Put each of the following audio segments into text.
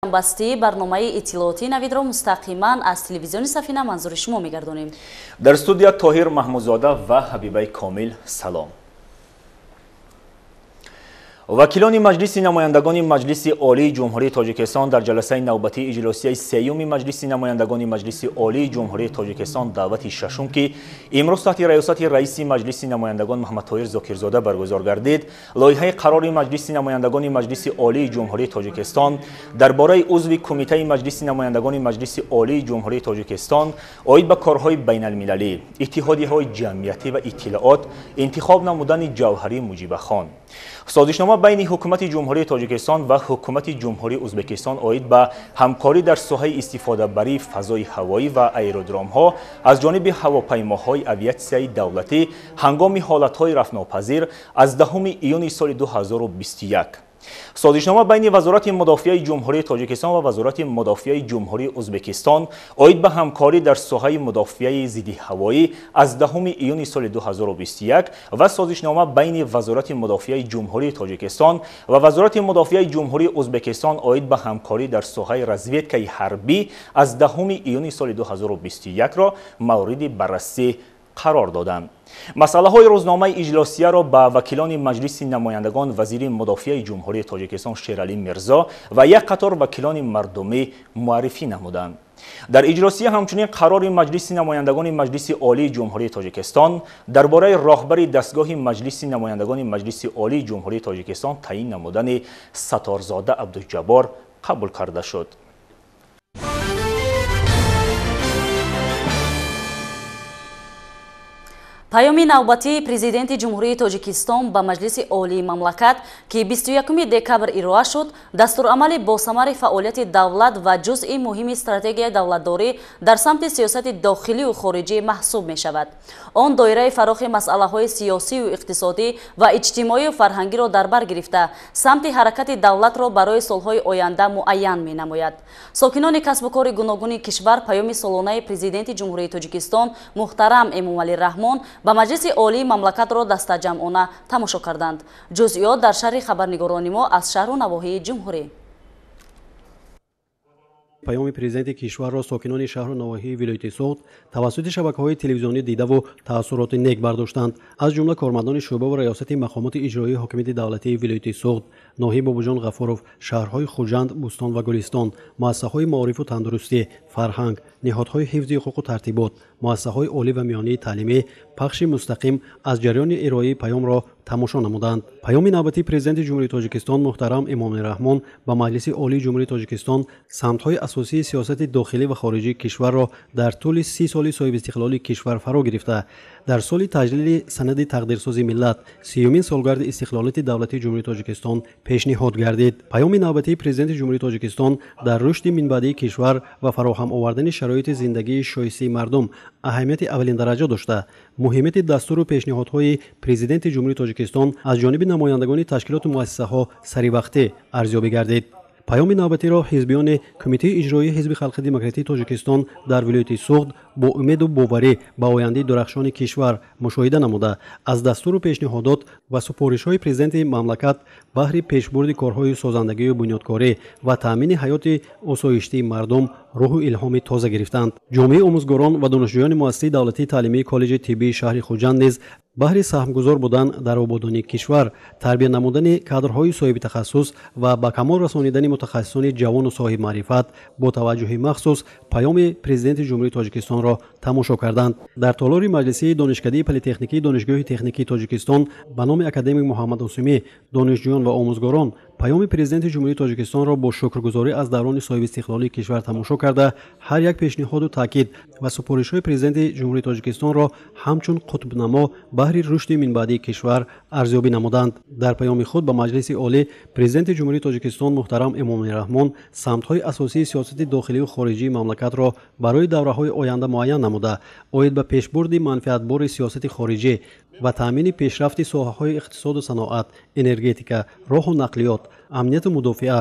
Ҷамъбастии барномаи иттилоотии Навидро мустақиман аз телевизиони Сафина манзури шумо мегардонем. Дар студия Тоҳир Маҳмудзода ва Ҳабибаи Комил. Салом. Вакилони Маҷлиси намояндагони Маҷлиси Олии Ҷумҳурии Тоҷикистон дар ҷаласаи навбатии иҷлосияи сеюми Маҷлиси намояндагони Маҷлиси Олии Ҷумҳурии Тоҷикистон даъвати шашум, ки имрӯз таҳти раёсати раиси Маҷлиси намояндагон Муҳаммадтоҳир Зокирзода баргузор гардид, лоиҳаи қарори Маҷлиси намояндагони Маҷлиси Олии Ҷумҳурии Тоҷикистон дар бораи узви Кумитаи Маҷлиси намояндагони Маҷлиси Олии Ҷумҳурии Тоҷикистон оид ба корҳои байналмилалӣ, иттиҳодияҳои ҷамъиятӣ ва иттилоот интихоб намудани Ҷавҳарӣ Муҷибахон, созишнома байни ҳукумати Ҷумҳурии Тоҷикистон ва ҳукумати Ҷумҳурии Ӯзбекистон оид ба ҳамкорӣ дар соҳаи истифодабарии фазои ҳавоӣ ва аэродромҳо аз ҷониби ҳавопаймоҳои авиатсияи давлатӣ ҳангоми ҳолатҳои рафтнопазир аз 10 июни соли 2021, созишнома байни Вазорати мудофиаи Ҷумҳурии Тоҷикистон ва Вазорати мудофиаи Ҷумҳурии Ӯзбекистон оид ба ҳамкорӣ дар соҳаи мудофиаи зиддиҳавоӣ аз 10 июни соли 2021 ва созишнома байни Вазорати мудофиаи Ҷумҳурии Тоҷикистон ва Вазорати мудофиаи Ҷумҳурии Ӯзбекистон оид ба ҳамкорӣ дар соҳаи разведкаи ҳарбӣ аз 10 июни соли 2021-ро мавриди баррасӣ қарор доданд. Масъалаҳои рӯзномаи иҷлосияро ба вакилони Маҷлиси намояндагон вазири мудофиаи Ҷумҳурии Тоҷикистон Шералӣ Мирзо ва як қатор вакилони мардумӣ муаррифӣ намуданд. Дар иҷлосия ҳамчунин қарори Маҷлиси намояндагони Маҷлиси Олии Ҷумҳурии Тоҷикистон дар бораи роҳбари дастгоҳи Маҷлиси намояндагони Маҷлиси Олии Ҷумҳурии Тоҷикистон таъин намудани Сатторзода Абдуҷаббор қабул карда шуд. Паёми навбатии Президенти Ҷумҳурии Тоҷикистон ба Маҷлиси Олии мамлакат, ки 21 декабр ироа шуд, дастурамали босамари фаъолияти давлат ва ҷузъи муҳими стратегияи давлатдорӣ дар самти сиёсати дохилию хориҷӣ маҳсуб мешавад. Он доираи фарохи масъалаҳои сиёсию иқтисодӣ ва иҷтимоию фарҳангиро дар бар гирифта, самти ҳаракати давлатро барои солҳои оянда муайян менамояд. Сокинони касбу кори гуногуни кишвар паёми солонаи Президенти Ҷумҳурии Тоҷикистон муҳтарам Эмомалӣ Раҳмон ба Маҷлиси Олии мамлакатро дастаҷамъона тамошо карданд. Ҷузъиёт дар шарҳи хабарнигорони мо аз шаҳру навоҳии ҷумҳурӣ. Паёми президенти кишварро сокинони шаҳру навоҳии вилояти Суғд тавассути шабакаҳои телевизионӣ дидаву таассуроти нек бардоштанд. Аз ҷумла кормандони шӯъба ва раёсати мақомоти иҷроии ҳокимияти давлатии вилояти Суғд, ноҳияи Бобоҷон Ғафуров, шаҳрҳои Хуҷанд, Бӯстон ва Гулистон, муассисаҳои маорифу тандурустӣ, фарҳанг, ниҳодҳои ҳифзи ҳуқуқу тартибот, муассисаҳои олӣ ва миёнии таълимӣ пахши мустақим аз ҷараёни ироаи паёмро тамошо намуданд. Паёми навбатии Президенти Ҷумҳурии Тоҷикистон муҳтарам Эмомалӣ Раҳмон ба Маҷлиси Олии Ҷумҳурии Тоҷикистон самтҳои асосии сиёсати дохилӣ ва хориҷии кишварро дар тӯли 30 соли соҳибистиқлолии кишвар фаро гирифта, дар соли таҷлили санади тақдирсози миллат, 30-умин солгарди истиқлолияти давлатии Ҷумҳурии Тоҷикистон пешниҳод гардид. Паёми навбатии Президенти Ҷумҳурии Тоҷикистон дар рушди минбаъдии кишвар ва фароҳам овардани шароити зиндагии шоистаи мардум аҳамияти аввалиндараҷа дошта, муҳимияти дастуру пешниҳодҳои Президенти Ҷумҳурии Тоҷикистон аз ҷониби намояндагони ташкилоту муассисаҳо саривақтӣ арзёбӣ гардид. Паёми навбатиро ҳизбиёни Кумитаи иҷроии Ҳизби Халқи Демократии Тоҷикистон дар вилояти Суғд бо умеду боварӣ ба ояндаи дурахшони кишвар мушоҳида намуда, аз дастуру пешниҳодот ва супоришҳои президенти мамлакат баҳри пешбурди корҳои созандагию бунёдкорӣ ва таъмини ҳаёти осоиштии мардум рӯҳу илҳоми тоза гирифтанд. Ҷомеаи омӯзгорон ва донишҷӯёни муассисаи давлатии таълимии коллеҷи тиббии шаҳри Хуҷанд низ баҳри саҳмгузор будан дар ободонии кишвар, тарбия намудани кадрҳои соҳибитахассус ва ба камол расонидани мутахассисони ҷавону соҳибмаърифат бо таваҷҷӯҳи махсус паёми Президенти Ҷумҳурии Тоҷикистонро тамошо карданд. Дар толори маҷлисии донишкадаи политехникии Донишгоҳи техникии Тоҷикистон ба номи академик Муҳаммад Осимӣ донишҷӯён ва омӯзгорон паёми Президенти Ҷумҳурии Тоҷикистонро бо шукргузорӣ аз даврони соҳибистиқлолии кишвар тамошо карда, ҳар як пешниҳоду таъкид ва супоришҳои Президенти Ҷумҳурии Тоҷикистонро ҳамчун қутбнамо баҳри рушди минбаъдии кишвар арзёбӣ намуданд. Дар паёми худ ба Маҷлиси Олӣ Президенти Ҷумҳурии Тоҷикистон муҳтарам Эмомалӣ Раҳмон самтҳои асосии сиёсати дохилию хориҷии мамлакатро барои давраҳои оянда муайян намуда, оид ба пешбурди манфиатбори сиёсати хориҷӣ ва таъмини пешрафти соҳаҳои иқтисоду саноат, энергетика, роҳу нақлиёт, амнияту мудофиа,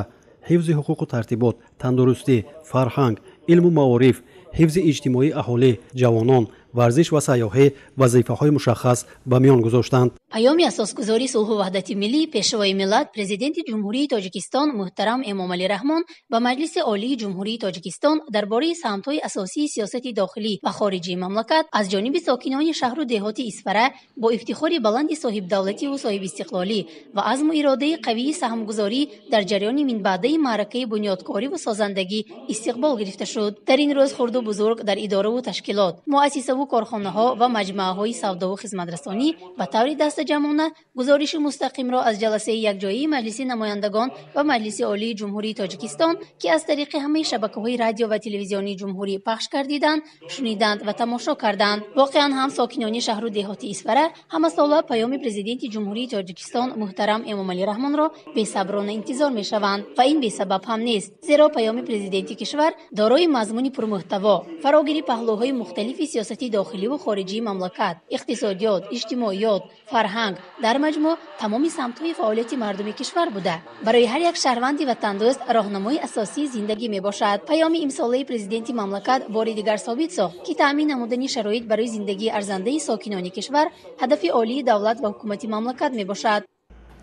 ҳифзи ҳуқуқу тартибот, тандурустӣ, фарҳанг, илму маориф, ҳифзи иҷтимоии аҳолӣ, ҷавонон, варзиш ва сайёҳӣ вазифаҳои мушаххас ба миён гузоштанд. Паёми асосгузори сулҳу ваҳдати миллӣ, Пешвои миллат, Президенти Ҷумҳурии Тоҷикистон муҳтарам Эмомалӣ Раҳмон ба Маҷлиси Олии Ҷумҳурии Тоҷикистон дар бораи самтҳои асосии сиёсати дохилӣ ва хориҷии мамлакат аз ҷониби сокинони шаҳру деҳоти Исфара бо ифтихори баланди соҳибдавлативу соҳибистиқлолӣ ва азму иродаи қавии саҳмгузорӣ дар ҷараёни минбаъдаи маъракаи бунёдкориву созандагӣ истиқбол гирифта шуд. Дар ин рӯз хурду бузург дар идораву ташкилот, муассисаву корхонаҳо ва маҷмӯаҳои савдову хизматрасонӣ ба таври дастаҷамъона гузориши мустақимро аз ҷаласаи якҷояи Маҷлиси намояндагон ва Маҷлиси Олии Ҷумҳурии Тоҷикистон, ки аз тариқи ҳамаи шабакаҳои радио ва телевизионии ҷумҳурӣ пахш гардиданд, шуниданд ва тамошо карданд. Воқеан ҳам сокинони шаҳру деҳоти Исфара ҳамасола паёми Президенти Ҷумҳурии Тоҷикистон муҳтарам Эмомалӣ Раҳмонро бесаброна интизор мешаванд ва ин бесабаб ҳам нест, зеро паёми президенти кишвар дорои мазмуни пурмуҳтаво, фарогири паҳлӯҳои мухталифи сиёсати дохиливу хориҷии мамлакат, иқтисодиёт, иҷтимоиёт, фарҳанг, дар маҷмӯъ тамоми самтҳои фаъолияти мардуми кишвар буда, барои ҳар як шаҳрванди ватандӯст роҳнамои асосии зиндагӣ мебошад. Паёми имсолаи президенти мамлакат бори дигар собит сохт, ки таъмин намудани шароит барои зиндагии арзандаи сокинони кишвар ҳадафи олии давлат ва ҳукумати мамлакат мебошад.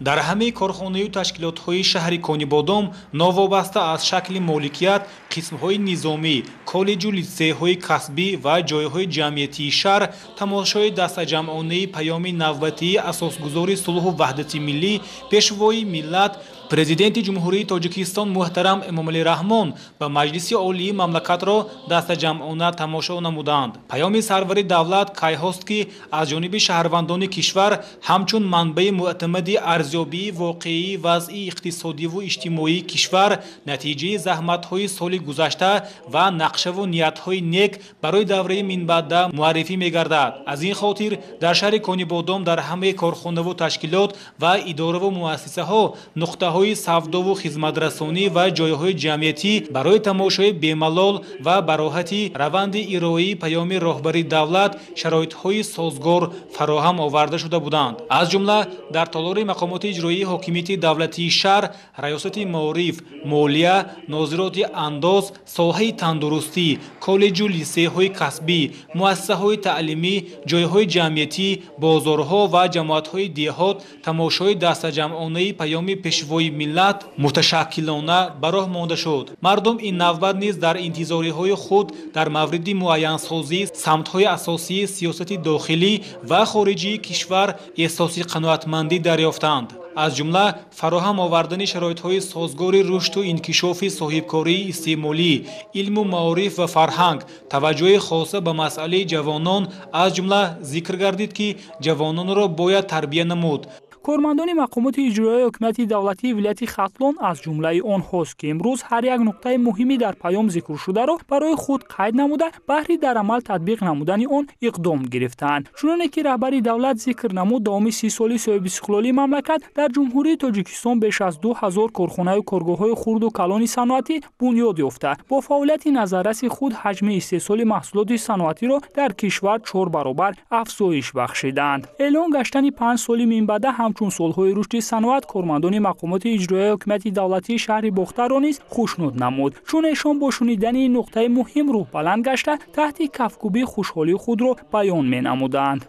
Дар ҳамаи корхонаю ташкилотҳои шаҳри Конибодом новобаста аз шакли моликият, қисмҳои низомӣ, коллеҷу литсейҳои касбӣ ва ҷойҳои ҷамъиятии шаҳр тамошои дастаҷамъонаи паёми навбатии асосгузори сулҳу ваҳдати миллӣ, Пешвои миллат, Президенти Ҷумҳурии Тоҷикистон муҳтарам Эмомалӣ Раҳмон ба Маҷлиси Олии мамлакатро дастаҷамъона тамошо намуданд. Паёми сарвари давлат кайҳост, ки аз ҷониби шаҳрвандони кишвар ҳамчун манбаи мӯътамади арзёбии воқеии вазъи иқтисодиву иҷтимоии кишвар, натиҷаи заҳматҳои соли гузашта ва нақшаву ниятҳои нек барои давраи минбаъда муаррифӣ мегардад. Аз ин хотир дар шаҳри Конибодом дар ҳамаи корхонаву ташкилот ва идораву муассисаҳо, нуқтаҳои савдову хизматрасонӣ ва ҷойҳои ҷамъиятӣ барои тамошои бемалол ва бароҳати раванди ироии паёми роҳбари давлат шароитҳои созгор фароҳам оварда шуда буданд. Аз ҷумла дар толори мақомоти иҷроии ҳокимияти давлатии шаҳр, раёсати маориф, молия, нозироти андоз, соҳаи тандурустӣ, коллеҷу литсейҳои касбӣ, муассисаҳои таълимӣ, ҷойҳои ҷамъиятӣ, бозорҳо ва ҷамоатҳои деҳот тамошои дастаҷамъонаи паёми пешвои миллат муташаккилона ба роҳ монда шуд. Мардум ин навбат низ дар интизориҳои худ дар мавриди муайянсозии самтҳои асосии сиёсати дохилӣ ва хориҷии кишвар эҳсоси қаноатмандӣ дарёфтанд. Аз ҷумла фароҳам овардани шароитҳои созгори рушду инкишофи соҳибкории истеъмолӣ, илму маориф ва фарҳанг, таваҷҷӯҳи хоса ба масъалаи ҷавонон, аз ҷумла зикр гардид, ки ҷавононро бояд тарбия намуд. Кормандони мақомоти иҷроияи ҳокимияти давлатии вилояти Хатлон аз ҷумлаи онҳост, ки имрӯз ҳар як нуқтаи муҳими дар паём зикршударо барои худ қайд намуда, баҳри дар амал татбиқ намудани он иқдом гирифтаанд. Чуноне ки раҳбари давлат зикр намуд, давоми 30 соли соҳибистиқлолии мамлакат дар Ҷумҳурии Тоҷикистон беш аз 2000 корхонаю коргоҳҳои хурду калони саноатӣ бунёд ёфта, бо фаъолияти назарраси худ ҳаҷми истеҳсоли маҳсулоти саноатиро дар кишвар 4 баробар афзоиш бахшиданд. Эълон гаштани 5 соли минбаъда ҳамчун солҳои рушди саноат кормандони мақомоти иҷроияи ҳокимияти давлатии шаҳри Бохтарро низ хушнуд намуд, чун эшон бо шунидани ин нуқтаи муҳим рӯҳбаланд гашта, таҳти кафкӯбӣ хушҳолии худро баён менамуданд.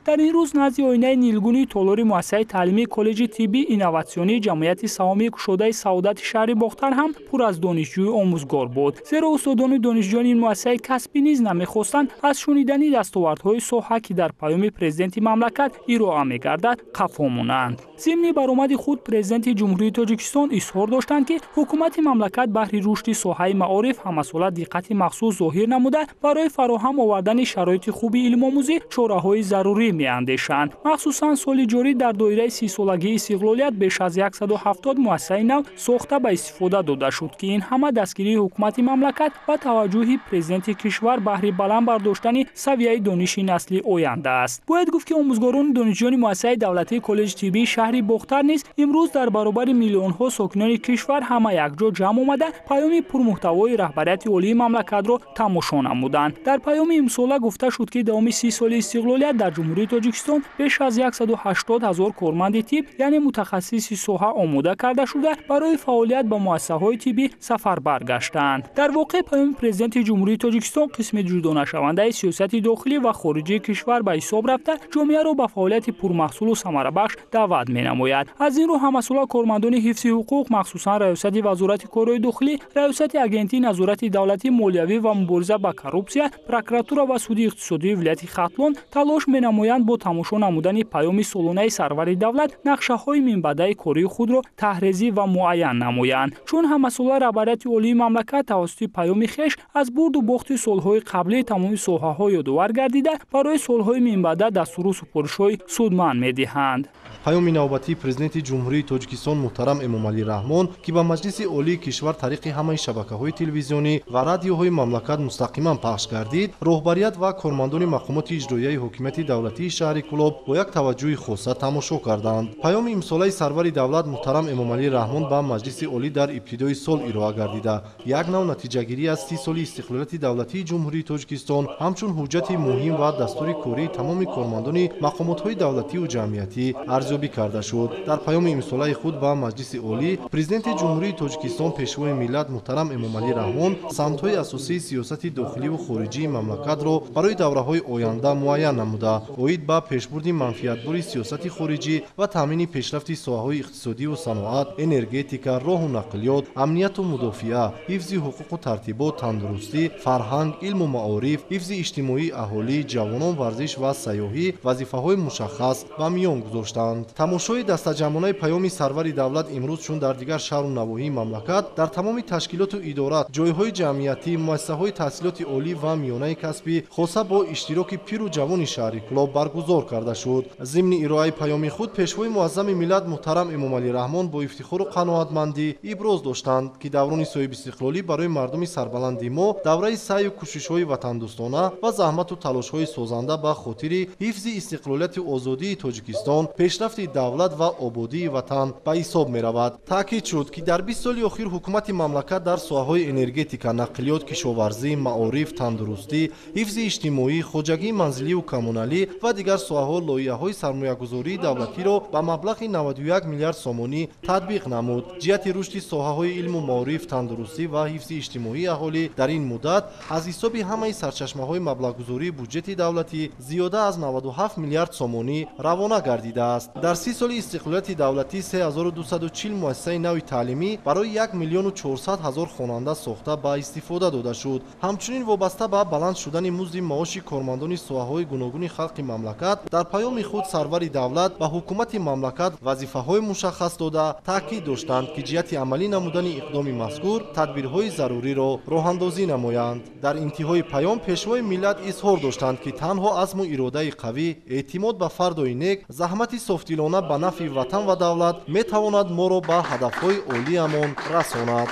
Дар ин рӯз назди оинаи нилгуни толори муассисаи таълимии коллеҷи тиббии инноватсионии ҷамъияти саҳомии кушодаи саодати шаҳри Бохтар ҳам пур аз донишҷӯю омӯзгор буд, зеро устодону донишҷӯёни ин муассисаи касбӣ низ намехостанд аз шунидани дастовардҳои соҳа, ки дар паёми президенти мамлакат ироа мегардад, қафо монанд. Зимни баромади худ президенти Ҷумҳурии Тоҷикистон изҳор доштанд, ки ҳукумати мамлакат баҳри рушди соҳаи маориф ҳамасола диққати махсус зоҳир намуда, барои фароҳам овардани шароити хуби илмомӯзӣ чораҳои зарурӣ меандешанд. Махсусан соли ҷорӣ дар доираи 30-солагии истиқлолият беш аз 170 муассисаи нав сохта ба истифода дода шуд, ки ин ҳама дастгирии ҳукумати мамлакат ва таваҷҷӯҳи президенти кишвар баҳри баланд бардоштани савияи дониши насли оянда аст. Бояд гуфт, ки омӯзгорону донишҷӯёни муассисаи давлатии коллеҷи тиббии шаҳри Бохтар низ имрӯз дар баробари миллионҳо сокинони кишвар ҳама якҷо ҷамъ омада, паёми пурмуҳтавои раҳбарияти олии мамлакатро тамошо намуданд. Дар паёми имсола гуфта шуд, ки давоми 30 соли истиқлолият дар Ҷумҳурии Ҷумҳурии Тоҷикистон беш аз 180 ҳазор корманди тиб, яъне мутахассиси соҳа омода карда шуда, барои фаъолият ба муассисаҳои тиббӣ сафарбар гаштанд. Дар воқеъ паёми Президенти Ҷумҳурии Тоҷикистон қисми ҷудонашавандаи сиёсати дохилӣ ва хориҷии кишвар ба ҳисоб рафта, ҷомеаро ба фаъолияти пурмаҳсулу самарабахш даъват менамояд. Аз ин рӯ ҳамасола кормандони ҳифзи ҳуқуқ, махсусан Раёсати Вазорати корҳои дохилӣ, Раёсати Агентии назорати давлатии молиявӣ ва мубориза ба коррупсия, прокуратура ва суди иқтисодии вилояти Хатлон талош менамоянд бо тамошо намудани паёми солонаи сарвари давлат нақшаҳои минбаъдаи кории худро таҳрезӣ ва муайян намоянд. Чун ҳамасола раҳбарияти олии мамлакат тавассути паёми хеш аз бурду бохти солҳои қаблии тамоми соҳаҳо ёдовар гардида, барои солҳои минбаъда дастуру супоришҳои судманд медиҳанд. Паёми навбатии Президенти Ҷумҳурии Тоҷикистон муҳтарам Эмомалӣ Раҳмон, ки ба Маҷлиси Олии кишвар тариқи ҳамаи шабакаҳои телевизионӣ ва радиоҳои мамлакат мустақиман пахш гардид, роҳбарият ва кормандони мақомоти иҷроияи ҳокимияти давлатии шаҳри Кӯлоб бо як таваҷҷӯҳи хоса тамошо карданд. Паёми имсолаи сарвари давлат муҳтарам Эмомалӣ Раҳмон ба Маҷлиси Олӣ дар ибтидои сол ироа гардида, як нав натиҷагирӣ аз 30 соли истиқлолияти давлатии Ҷумҳурии Тоҷикистон ҳамчун ҳуҷҷати муҳим ва дастури кории тамоми кормандони мақомотҳои давлатию ҷамъиятӣ арзёбӣ карда шуд. Дар паёми имсолаи худ ба Маҷлиси Олӣ Президенти Ҷумҳурии Тоҷикистон Пешвои миллат муҳтарам Эмомалӣ Раҳмон самтҳои асосии сиёсати дохиливу хориҷии мамлакатро барои давраҳои оянда муайян намуда, оид ба пешбурди манфиатбори сиёсати хориҷӣ ва таъмини пешрафти соҳаҳои иқтисодиву саноат, энергетика, роҳу нақлиёт, амнияту мудофиа, ҳифзи ҳуқуқу тартибот, тандурустӣ, фарҳанг, илму маориф, ҳифзи иҷтимоии аҳолӣ, ҷавонон, варзиш ва сайёҳӣ вазифаҳои мушаххас ба миён гузоштанд. Тамошои дастаҷамъонаи паёми сарвари давлат имрӯз чун дар дигар шаҳру навоҳии мамлакат дар тамоми ташкилоту идора, ҷойҳои ҷамъиятӣ, муассисаҳои таҳсилоти олӣ ва миёнаи касбӣ хоса бо иштироки пиру ҷавони шаҳри Кӯлоб баргузор карда шуд. Зимни ироаи паёми худ Пешвои муаззами миллат муҳтарам Эмомалӣ Раҳмон бо ифтихору қаноатмандӣ иброз доштанд, ки даврони соҳибистиқлолӣ барои мардуми сарбаланди мо давраи саъю кӯшишҳои ватандӯстона ва заҳмату талошҳои созанда ба хотири ҳифзи истиқлолияти озодии Тоҷикистон, пешрафти давлат ва ободии ватан ба ҳисоб меравад. Таъкид шуд, ки дар 20 соли охир ҳукумати мамлакат дар соҳаҳои энергетика, нақлиёт, кишоварзӣ, маориф, тандурустӣ, ҳифзи иҷтимоӣ, хоҷагии манзилию коммуналӣ ва дигар соҳаҳо лоиҳаҳои сармоягузории давлатиро ба маблағи 91 миллиард сомонӣ татбиқ намуд. Ҷиҳати рушди соҳаҳои илму маориф, тандурустӣ ва ҳифзи иҷтимоии аҳолӣ дар ин муддат аз ҳисоби ҳамаи сарчашмаҳои маблағгузории буҷети давлатӣ зиёда аз 97 миллиард сомонӣ равона гардидааст. Дар 30 соли истиқлолияти давлатӣ 3240 муассисаи нави таълимӣ барои 1 400 000 хонанда сохта ба истифода дода шуд. Ҳамчунин вобаста ба баланд шудани музди маоши кормандони соҳаҳои гуногуни халқи мамлакат дар паёми худ сарвари давлат ба ҳукумати мамлакат вазифаҳои мушаххас дода, таъкид доштанд, ки ҷиҳати амалӣ намудани иқдоми мазкур тадбирҳои заруриро роҳандозӣ намоянд. Дар интиҳои паём Пешвои миллат изҳор доштанд, ки танҳо азму иродаи қавӣ, эътимод ба фардои нек, заҳмати софдилона ба нафъи ватан ва давлат метавонад моро ба ҳадафҳои олиямон расонад.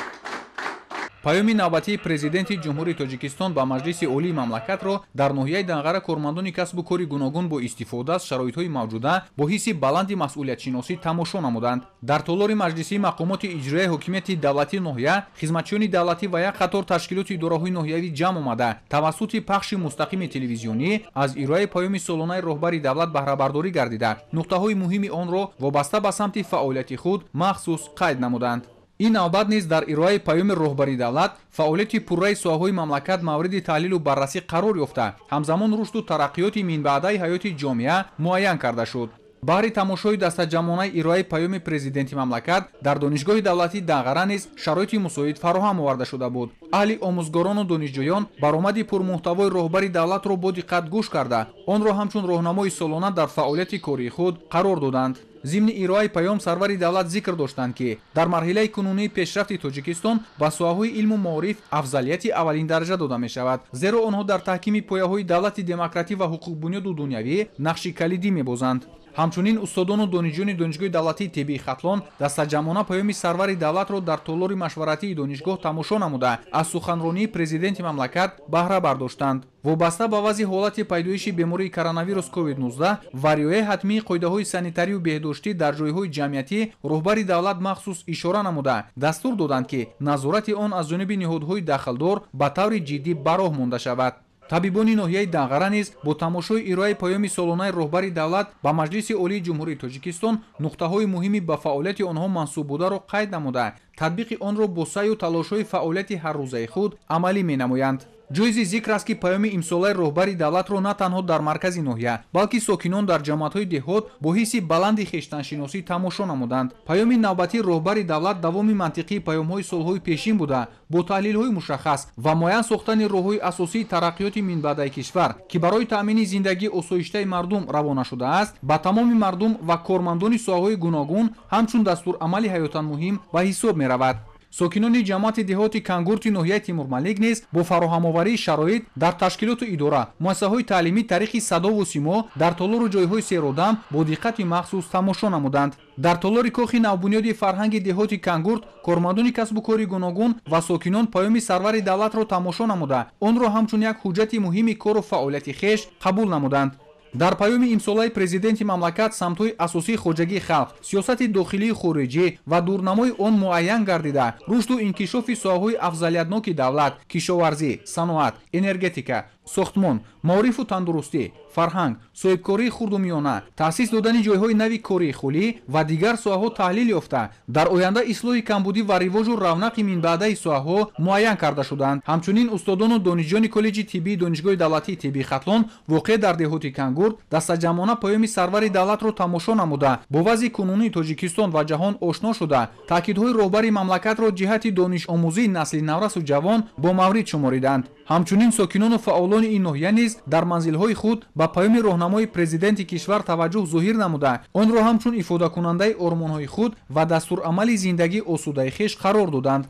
Паёми навбатии Президенти Ҷумҳурии Тоҷикистон ба Маҷлиси Олии мамлакатро дар ноҳияи Данғара кормандони касбу кори гуногун бо истифода аз шароитҳои мавҷуда бо ҳисси баланди масъулиятшиносӣ тамошо намуданд. Дар толори маҷлисии мақомоти иҷроияи ҳокимияти давлатии ноҳия, хизматчиёни давлатӣ ва як қатор ташкилоти идораҳои ноҳиявӣ ҷамъ омада, тавассути пахши мустақими телевизионӣ аз ироаи паёми солонаи роҳбари давлат баҳрабардорӣ гардида, нуқтаҳои муҳими онро вобаста ба самти фаъолияти худ махсус қайд намуданд. Ин навбат низ дар ироаи паёми роҳбари давлат фаъолияти пурраи соҳаҳои мамлакат мавриди таҳлилу баррасӣ қарор ёфта, ҳамзамон рушду тараққиёти минбаъдаи ҳаёти ҷомеа муайян карда шуд. Баҳри тамошои дастаҷамъонаи ироаи паёми президенти мамлакат дар Донишгоҳи давлатии Данғара низ шароити мусоид фароҳам оварда шуда буд. Аҳли омӯзгорону донишҷӯён баромади пурмуҳтавои роҳбари давлатро бо диққат гӯш карда, онро ҳамчун роҳнамои солона дар фаъолияти кории худ қарор доданд. Зимни ироаи паём сарвари давлат зикр доштанд, ки дар марҳилаи кунунии пешрафти Тоҷикистон ба соҳаҳои илму маориф афзалияти аввалин дараҷа дода мешавад, зеро онҳо дар таҳкими пояҳои давлати демократӣ ва ҳуқуқбунёду дунявӣ нақши калидӣ мебозанд. Ҳамчунин устодону донишҷӯёни Донишгоҳи давлатии тиббии Хатлон дастаҷамъона паёми сарвари давлатро дар толори машваратии донишгоҳ тамошо намуда, аз суханронии президенти мамлакат баҳра бардоштанд. Вобаста ба вазъи ҳолати пайдоиши бемории коронавирус COVID-19 ва риояи ҳатмии қоидаҳои санитарию беҳдоштӣ дар ҷойҳои ҷамъиятӣ роҳбари давлат махсус ишора намуда, дастур доданд, ки назорати он аз ҷониби ниҳодҳои дахлдор ба таври ҷиддӣ ба роҳ монда шавад. Табибони ноҳияи Данғара низ бо тамошои ироаи паёми солонаи роҳбари давлат ба Маҷлиси Олии Ҷумҳурии Тоҷикистон нуқтаҳои муҳими ба фаъолияти онҳо мансуб бударо қайд намуда, татбиқи онро бо саъю талошҳои фаъолияти ҳаррӯзаи худ амалӣ менамоянд. Ҷоизи зикр аст, ки паёми имсолаи роҳбари давлатро на танҳо дар маркази ноҳия, балки сокинон дар ҷамоатҳои деҳот бо ҳисси баланди хештаншиносӣ тамошо намуданд. Паёми навбатии роҳбари давлат давоми мантиқии паёмҳои солҳои пешин буда, бо таҳлилҳои мушаххас ва муайян сохтани роҳҳои асосии тараққиёти минбаъдаи кишвар, ки барои таъмини зиндагии осоиштаи мардум равона шудааст, ба тамоми мардум ва кормандони соҳаҳои гуногун ҳамчун дастурамали ҳаётан муҳим ба ҳисоб меравад. Сокинони ҷамоати деҳоти Кангурти ноҳияи Тимурмалик низ бо фароҳамоварии шароит дар ташкилоту идора, муассисаҳои таълимӣ тариқи садову симо дар толору ҷойҳои серодам бо диққати махсус тамошо намуданд. Дар толори кохи навбунёди фарҳанги деҳоти Кангурт кормандони касбу кори гуногун ва сокинон паёми сарвари давлатро тамошо намуда, онро ҳамчун як ҳуҷҷати муҳими кору фаъолияти хеш қабул намуданд. Дар паёми имсолаи президенти мамлакат самтҳои асосии хоҷагии халқ, сиёсати дохилии хориҷӣ ва дурнамои он муайян гардида, рушду инкишофи соҳаҳои афзалиятноки давлат, кишоварзӣ, саноат, энергетика, сохтмон, маорифу тандурустӣ, фарҳанг, соҳибкории хурду миёна, таъсис додани ҷойҳои нави кории хулӣ ва дигар соҳаҳо таҳлил ёфта, дар оянда ислоҳи камбудӣ ва ривоҷу равнақи минбаъдаи соҳаҳо муайян карда шуданд. Ҳамчунин устодону донишҷӯёни коллеҷи тиббии Донишгоҳи давлатии тиббии Хатлон воқеъ дар деҳоти Кангурт дастаҷамъона паёми сарвари давлатро тамошо намуда, бо вазъи кунунии Тоҷикистон ва ҷаҳон ошно шуда, таъкидҳои роҳбари мамлакатро ҷиҳати донишомӯзии насли наврасу ҷавон бо маврид шумориданд. Ҳамчунин сокинону фаъолони ин ноҳия низ дар манзилҳои худ ба паёми роҳнамои президенти кишвар таваҷҷӯҳ зоҳир намуда, онро ҳамчун ифодакунандаи ормонҳои худ ва дастурамали зиндагии осудаи хеш қарор доданд.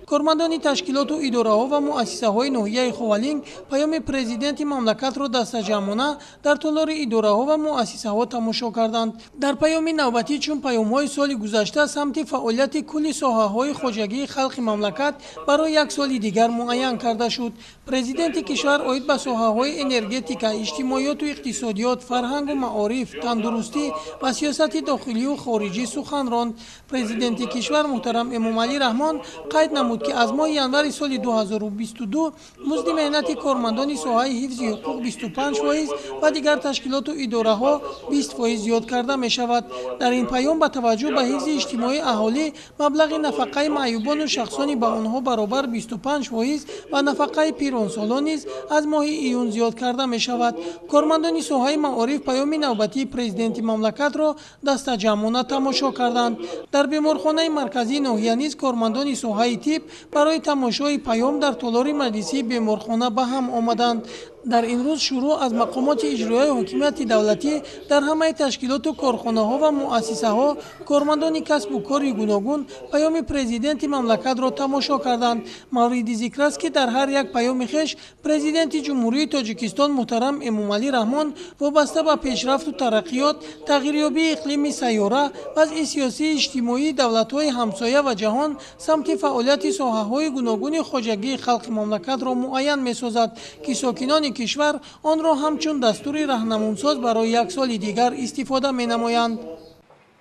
Кормандони ташкилоту идораҳо ва муассисаҳои ноҳияи Ховалинг паёми президенти мамлакатро дастаҷамъона дар толори идораҳо ва муассисаҳо тамошо карданд. Дар паёми навбатӣ, чун паёмҳои соли гузашта, самти фаъолияти кулли соҳаҳои хоҷагии халқи мамлакат барои як соли дигар муайян карда шуд. Президенти кишвар оид ба соҳаҳои энергетика, иҷтимоиёту иқтисодиёт, фарҳангу маориф, тандурустӣ ва сиёсати дохилию хориҷӣ сухан ронд. Президенти кишвар муҳтарам Эмомалӣ Раҳмон қайд намуд, ки аз моҳи январи соли 2022 музди меҳнати кормандони соҳаи ҳифзи ҳуқуқ 25% ва дигар ташкилоту идораҳо 20% зиёд карда мешавад. Дар ин паём ба таваҷҷӯҳ ба ҳифзи иҷтимоии аҳолӣ маблағи нафақаи маъюбону шахсони ба онҳо баробар 25% ва нафақаи пиронсолон низ аз моҳи июн зиёд карда мешавад. Кормандони соҳаи маориф паёми навбатии президенти мамлакатро дастаҷамъона тамошо карданд. Дар беморхонаи марказии ноҳия низ кормандони соҳаи тиб барои тамошои паём дар толори маҷлисии беморхона ба ҳам омаданд. Дар ин рӯз шурӯъ аз мақомоти иҷроияи ҳокимияти давлатӣ дар ҳамаи ташкилоту корхонаҳо ва муассисаҳо кормандони касбу кори гуногун паёми президенти мамлакатро тамошо карданд. Мавриди зикр аст, ки дар ҳар як паёми хеш президенти Ҷумҳурии Тоҷикистон муҳтарам Эмомалӣ Раҳмон вобаста ба пешрафту тараққиёт, тағйирёбии иқлими сайёра, вазъи сиёсии иҷтимоии давлатҳои ҳамсоя ва ҷаҳон, самти фаъолияти соҳаҳои гуногуни хоҷагии халқи мамлакатро муайян месозад, ки сокинони кишвар онро ҳамчун дастури раҳнамунсоз барои як соли дигар истифода менамоянд.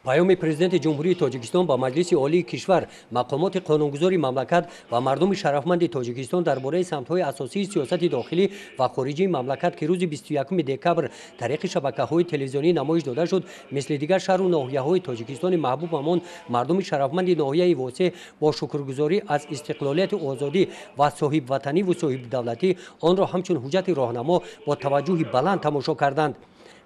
Паёми президенти Ҷумҳурии Тоҷикистон ба Маҷлиси Олии кишвар, мақомоти қонунгузори мамлакат ва мардуми шарафманди Тоҷикистон дар бораи самтҳои асосии сиёсати дохилӣ ва хориҷии мамлакат, ки рӯзи 21 декабр тариқи шабакаҳои телевизионӣ намоиш дода шуд, мисли дигар шаҳру ноҳияҳои Тоҷикистони маҳбубамон мардуми шарафманди ноҳияи Восеъ бо шукргузорӣ аз истиқлолияту озодӣ ва соҳибватаниву соҳибдавлатӣ онро ҳамчун ҳуҷҷати роҳнамо бо таваҷҷӯҳи баланд тамошо карданд.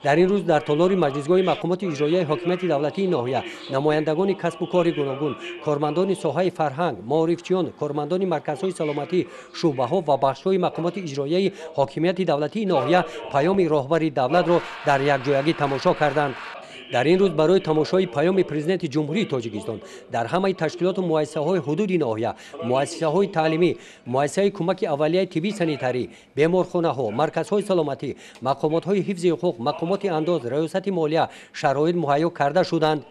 Дар ин рӯз дар толори маҷлисгоҳи мақомоти иҷроияи ҳокимияти давлатии ноҳия намояндагони касбу кори гуногун, кормандони соҳаи фарҳанг, маорифчиён, кормандони марказҳои саломатӣ, шӯъбаҳо ва бахшҳои мақомоти иҷроияи ҳокимияти давлатии ноҳия паёми роҳбари давлатро дар якҷоягӣ тамошо карданд. Дар ин рӯз барои тамошои паёми президенти Ҷумҳурии Тоҷикистон дар ҳамаи ташкилоту муассисаҳои ҳудуди ноҳия, муассисаҳои таълимӣ, муассисаи кӯмаки аввалияи тиббии санитарӣ, беморхонаҳо, марказҳои саломатӣ, мақомотҳои ҳифзи ҳуқуқ, мақомоти андоз, раёсати молия шароит муҳайё карда шуданд.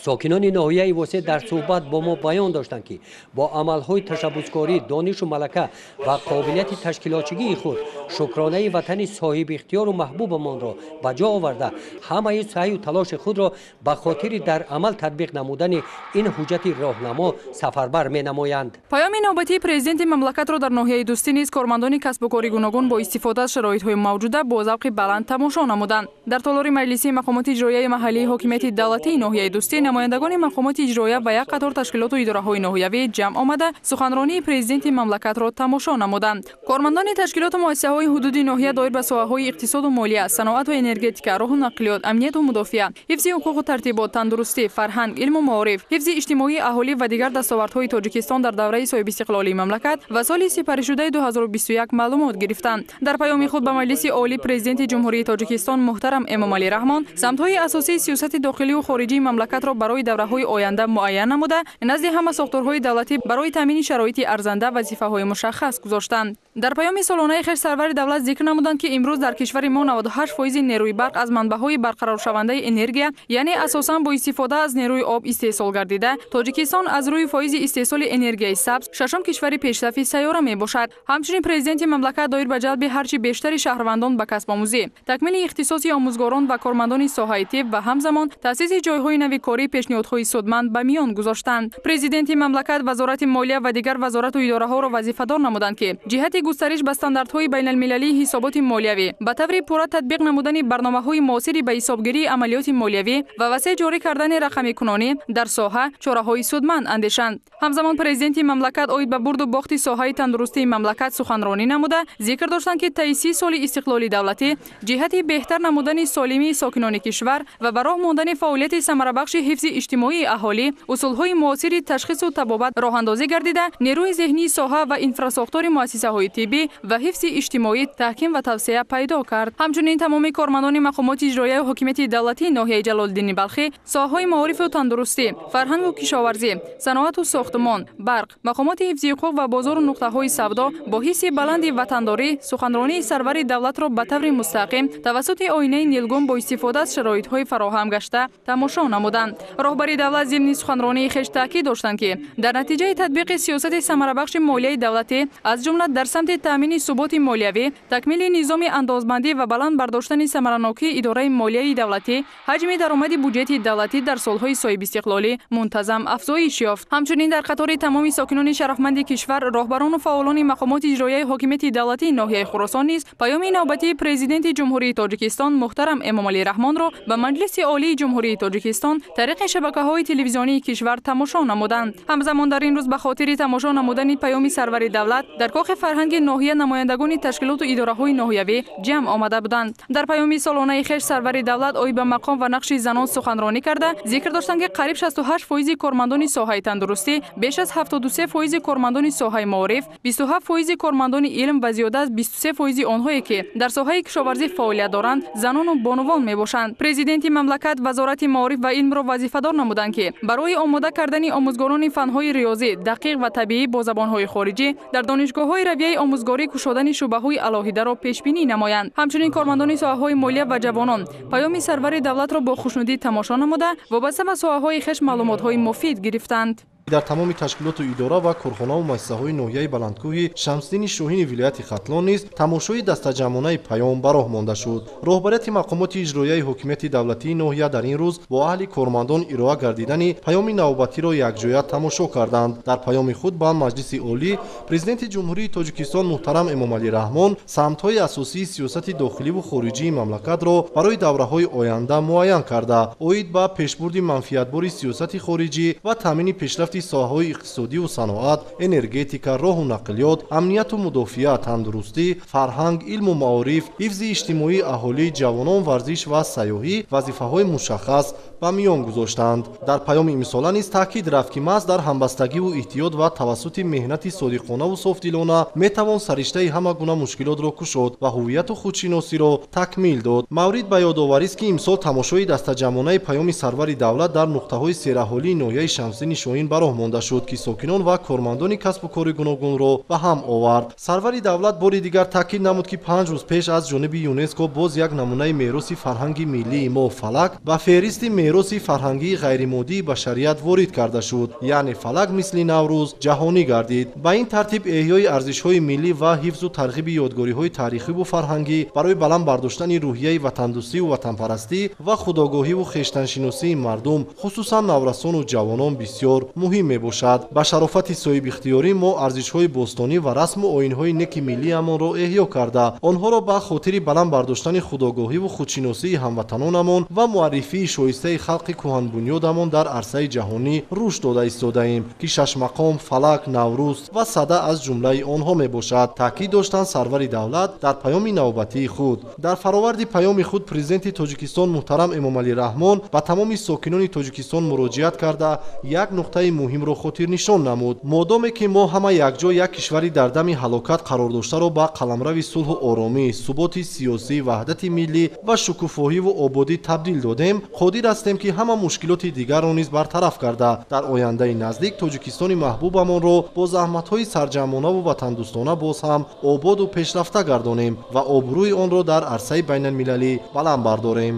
Сокинони ноҳияи Восеъ дар суҳбат бо мо баён доштанд, ки бо амалҳои ташаббускорӣ, донишу малака ва қобилияти ташкилотчигии худ шукронаи ватани соҳибихтиёру маҳбубамонро ба ҷо оварда, ҳамаи саъю талоши худро ба хотири дар амал татбиқ намудани ин ҳуҷҷати роҳнамо сафарбар менамоянд. Паёми навбатии президенти мамлакатро дар ноҳияи Дӯстӣ низ кормандони касбу кори гуногун бо истифода аз шароитҳои мавҷуда бо завқи баланд тамошо намуданд. Дар толори маҷлисии мақомоти иҷроияи маҳаллии ҳокимияти давлатии ноҳияи Дӯстӣ намояндагони мақомоти иҷроия ва як қатор ташкилоту идораҳои ноҳиявӣ ҷамъ омада, суханронии президенти мамлакатро тамошо намуданд. Кормандони ташкилоту муассисаҳои ҳудуди ноҳия доир ба соҳаҳои иқтисоду молия, саноату энергетика, роҳу нақлиёт, амнияту мудофиа, ҳифзи ҳуқуқу тартибот, тандурустӣ, фарҳанг, илму маориф, ҳифзи иҷтимоии аҳолӣ ва дигар дастовардҳои Тоҷикистон дар давраи соҳибистиқлолии мамлакат ва соли сипаришудаи 2021 маълумот гирифтанд. Дар паёми худ ба Маҷлиси Олӣ Президенти Ҷумҳурии Тоҷикистон муҳтарам Эмомалӣ Раҳмон самтҳои асосии сиёсати дохилию хориҷии мамлакатро барои давраҳои оянда муайян намуда, назди ҳама сохторҳои давлатӣ барои таъмини шароити арзанда вазифаҳои мушаххас гузоштанд. Дар паёми солонаи хеш сарвари давлат зикр намуданд, ки имрӯз дар кишвари мо 98% нерӯи барқ аз манбаъҳои барқароршавандаи энергия, яъне асосан бо истифода аз нерӯи об истеҳсол гардида, Тоҷикистон аз рӯи фоизи истеҳсоли энергияи сабз шашум кишвари пешсафи сайёра мебошад. Ҳамчунин президенти мамлакат доир ба ҷалби ҳарчи бештари шаҳрвандон ба касбомӯзӣ, такмили ихтисоси омӯзгорон ва кормандони соҳаи тиб ва ҳамзамон таъсиси ҷойҳои нави корӣ пешниҳодҳои судманд ба миён гузоштанд. Президенти мамлакат Вазорати молия ва дигар вазорату идораҳоро вазифадор намуданд, ки ҷиҳати густариш ба стандартҳои байналмилалии ҳисоботи молиявӣ, ба таври пурра татбиқ намудани барномаҳои муосири ба ҳисобгирии амалиёти молиявӣ ва васеъ ҷорӣ кардани рақамикунонӣ дар соҳа чораҳои судманд андешанд. Ҳамзамон президенти мамлакат оид ба бурду бохти соҳаи тандурустии мамлакат суханронӣ намуда, зикр доштанд, ки таи 30 соли истиқлоли давлатӣ ҷиҳати беҳтар намудани солимии сокинони кишвар ва ба роҳ мондани фаъолияти самарабахши ҳифзи иҷтимоии аҳолӣ усулҳои муосири ташхису табобат роҳандозӣ гардида, нерӯи зеҳнии соҳа ва инфрасохтори муассисаҳои тиббӣ ва ҳифзи иҷтимоӣ таҳким ва тавсеа пайдо кард. Ҳамчунин тамоми кормандони мақомоти иҷроияю ҳокимияти давлатии ноҳияи Ҷалолиддини Балхӣ, соҳаҳои маорифу тандурустӣ, фарҳангу кишоварзӣ, саноату сохтмон, барқ, мақомоти ҳифзи ҳуқуқ ва бозору нуқтаҳои савдо бо ҳисси баланди ватандорӣ суханронии сарвари давлатро ба таври мустақим тавассути оинаи нилгун бо истифода аз шароитҳои фароҳам гашта тамошо намуданд. Роҳбари давлат зимни суханронии хеш таъкид доштанд, ки дар натиҷаи татбиқи сиёсати самарабахши молияи давлатӣ, аз ҷумла дар самти таъмини суботи молиявӣ, такмили низоми андозбандӣ ва баланд бардоштани самаранокии идораи молияи давлатӣ, ҳаҷми даромади буҷети давлатӣ дар солҳои соҳибистиқлолӣ мунтазам афзоиш ёфт. Ҳамчунин дар қатори тамоми сокинони шарафманди кишвар, роҳбарону фаъолони мақомоти иҷроияи ҳокимияти давлатии ноҳияи Хуросон низ паёми навбатии Президенти Ҷумҳурии Тоҷикистон муҳтарам Эмомалӣ Раҳмонро ба Маҷлиси Олии Ҷумҳурии Тоҷикистон тариқи шабакаҳои телевизионии кишвар тамошо намуданд. Ҳамзамон дар ин рӯз ба хотири тамошо намудани паёми сарвари давлат дар кохи фарҳанги ноҳия намояндагони ташкилоту идораҳои ноҳиявӣ ҷамъ омада буданд. Дар паёми солонаи хеш сарвари давлат оид ба мақом ва нақши занон суханронӣ карда, зикр доштанд, ки қариб 68% кормандони соҳаи тандурустӣ, беш аз 73% кормандони соҳаи маориф, 27% кормандони илм ва зиёда аз 23% онҳое, ки дар соҳаи кишоварзӣ фаъолият доранд, занону бонувон мебошанд. Президенти мамлакат Вазорати маориф ва илмро вазифадор намуданд, ки барои омода кардани омӯзгорони фанҳои риёзӣ, дақиқ ва табиӣ бо забонҳои хориҷӣ дар донишгоҳҳои равияи омӯзгорӣ кушодани шӯъбаҳои алоҳидаро пешбинӣ намоянд. Ҳамчунин кормандони соҳаҳои молия ва ҷавонон паёми сарвари давлатро бо хушнудӣ тамошо намуда, вобаста ба соҳаҳои хеш маълумотҳои муфид гирифтанд. Дар тамоми ташкилоту идора ва корхонаву муассисаҳои ноҳияи баландкӯҳи Шамсиддини Шоҳини вилояти Хатлон низ тамошои дастаҷамъонаи паём ба роҳ монда шуд. Роҳбарияти мақомоти иҷроияи ҳокимияти давлатии ноҳия дар ин рӯз бо аҳли кормандон ироа гардидани паёми навбатиро якҷоя тамошо карданд. Дар паёми худ ба Маҷлиси Олӣ Президенти Ҷумҳурии Тоҷикистон муҳтарам Эмомалӣ Раҳмон самтҳои асосии сиёсати дохиливу хориҷии мамлакатро барои давраҳои оянда муайян карда, оид ба пешбурди манфиатбори сиёсати хориҷӣ ва таъмини пешрафти соҳаҳои иқтисодиву саноат, энергетика, роҳу нақлиёт, амнияту мудофиа, тандурустӣ, фарҳанг, илму маориф, ҳифзи иҷтимоии аҳолӣ, ҷавонон, варзиш ва сайёҳӣ вазифаҳои мушаххас ба миён гузоштанд. Дар паёми имсола низ таъкид рафт, ки маҳз дар ҳамбастагиву эҳтиёт ва тавассути меҳнати содиқонаву софдилона метавон сариштаи ҳама гуна мушкилотро кушод ва ҳувияту худшиносиро такмил дод. Маврид ба ёдоварист, ки имсол тамошои дастаҷамъонаи паёми сарвари давлат дар нуқтаҳои сераҳолии ноҳияи Шамсиддини Шоҳин ба роҳ роҳ монда шуд, ки сокинон ва кормандони касбу кори гуногунро ба ҳам овард. Сарвари давлат бори дигар таъкид намуд, ки 5 рӯз пеш аз ҷониби ЮНЕСКО боз як намунаи мероси фарҳанги миллии мо фалак ба феҳристи мероси фарҳангии ғайримоддии башарият ворид карда шуд, яъне фалак мисли Наврӯз ҷаҳонӣ гардид. Ба ин тартиб эҳёи арзишҳои миллӣ ва ҳифзу тарғиби ёдгориҳои таърихиву фарҳангӣ барои баланд бардоштани рӯҳияи ватандӯстиву ватанпарастӣ ва худогоҳиву хештаншиносии мардум, хусусан наврасону ҷавонон, бисёр муҳим мебошад. Ба шарофати соҳибихтиёрӣ мо арзишҳои бостонӣ ва расму оинҳои неки миллиамонро эҳё карда, онҳоро ба хотири баланд бардоштани худогоҳиву худшиносии ҳамватанонамон ва муаррифии шоистаи халқи кӯҳанбунёдамон дар арсаи ҷаҳонӣ рушд дода истодаем, ки шашмақом, фалак, Наврӯз ва сада аз ҷумлаи онҳо мебошад, таъкид доштанд сарвари давлат дар паёми навбатии худ. Дар фароварди паёми худ президенти Тоҷикистон муҳтарам Эмомалӣ Раҳмон ба тамоми сокинони Тоҷикистон муроҷиат карда, як нуқтаи муҳимро хотирнишон намуд. Модоме ки мо ҳама якҷо як кишвари дар дами ҳалокат қарор доштаро ба қаламрави сулҳу оромӣ, суботи сиёсӣ, ваҳдати миллӣ ва шукуфоҳиву ободӣ табдил додем, қодир ҳастем, ки ҳама мушкилоти дигарро низ бартараф карда, дар ояндаи наздик Тоҷикистони маҳбубамонро бо заҳматҳои сарҷамъонаву ватандӯстона боз ҳам ободу пешрафта гардонем ва обрӯи онро дар арсаи байналмилалӣ баланд бардорем.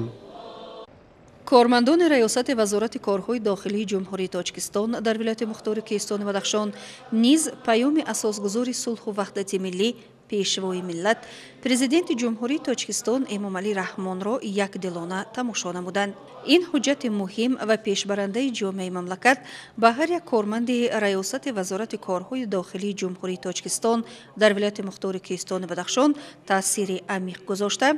Кормандони Раёсати Вазорати корҳои дохилии Ҷумҳурии Тоҷикистон дар вилояти мухтори Кӯҳистони Бадахшон низ паёми асосгузори сулҳу ваҳдати миллӣ, Пешвои миллат, Президенти Ҷумҳурии Тоҷикистон Эмомалӣ Раҳмонро якдилона тамошо намуданд. Ин ҳуҷҷати муҳим ва пешбарандаи ҷомеаи мамлакат ба ҳар як корманди Раёсати Вазорати корҳои дохилии Ҷумҳурии Тоҷикистон дар вилояти мухтори Кӯҳистони Бадахшон таъсири амиқ гузошта,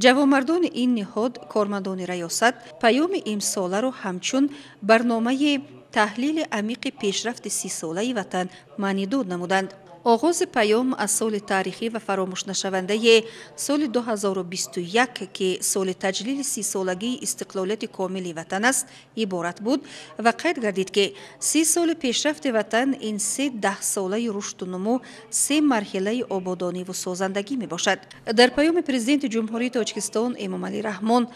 ҷавонмардони ин ниҳод, кормандони раёсат паёми имсоларо ҳамчун барномаи таҳлили амиқи пешрафти 30-солаи ватан маънидод намуданд. Оғози паём аз соли таърихӣ ва фаромӯшнашавандаи соли 2021, ки соли таҷлили 30-солагии истиқлолияти комили ватан аст, иборат буд ва қайд гардид, ки 30 соли пешрафти ватан ин 3 даҳсолаи рушду нумӯ, 3 марҳилаи ободониву созандагӣ мебошад. Дар паёми Президенти Ҷумҳурии Тоҷикистон Эмомалӣ Раҳмон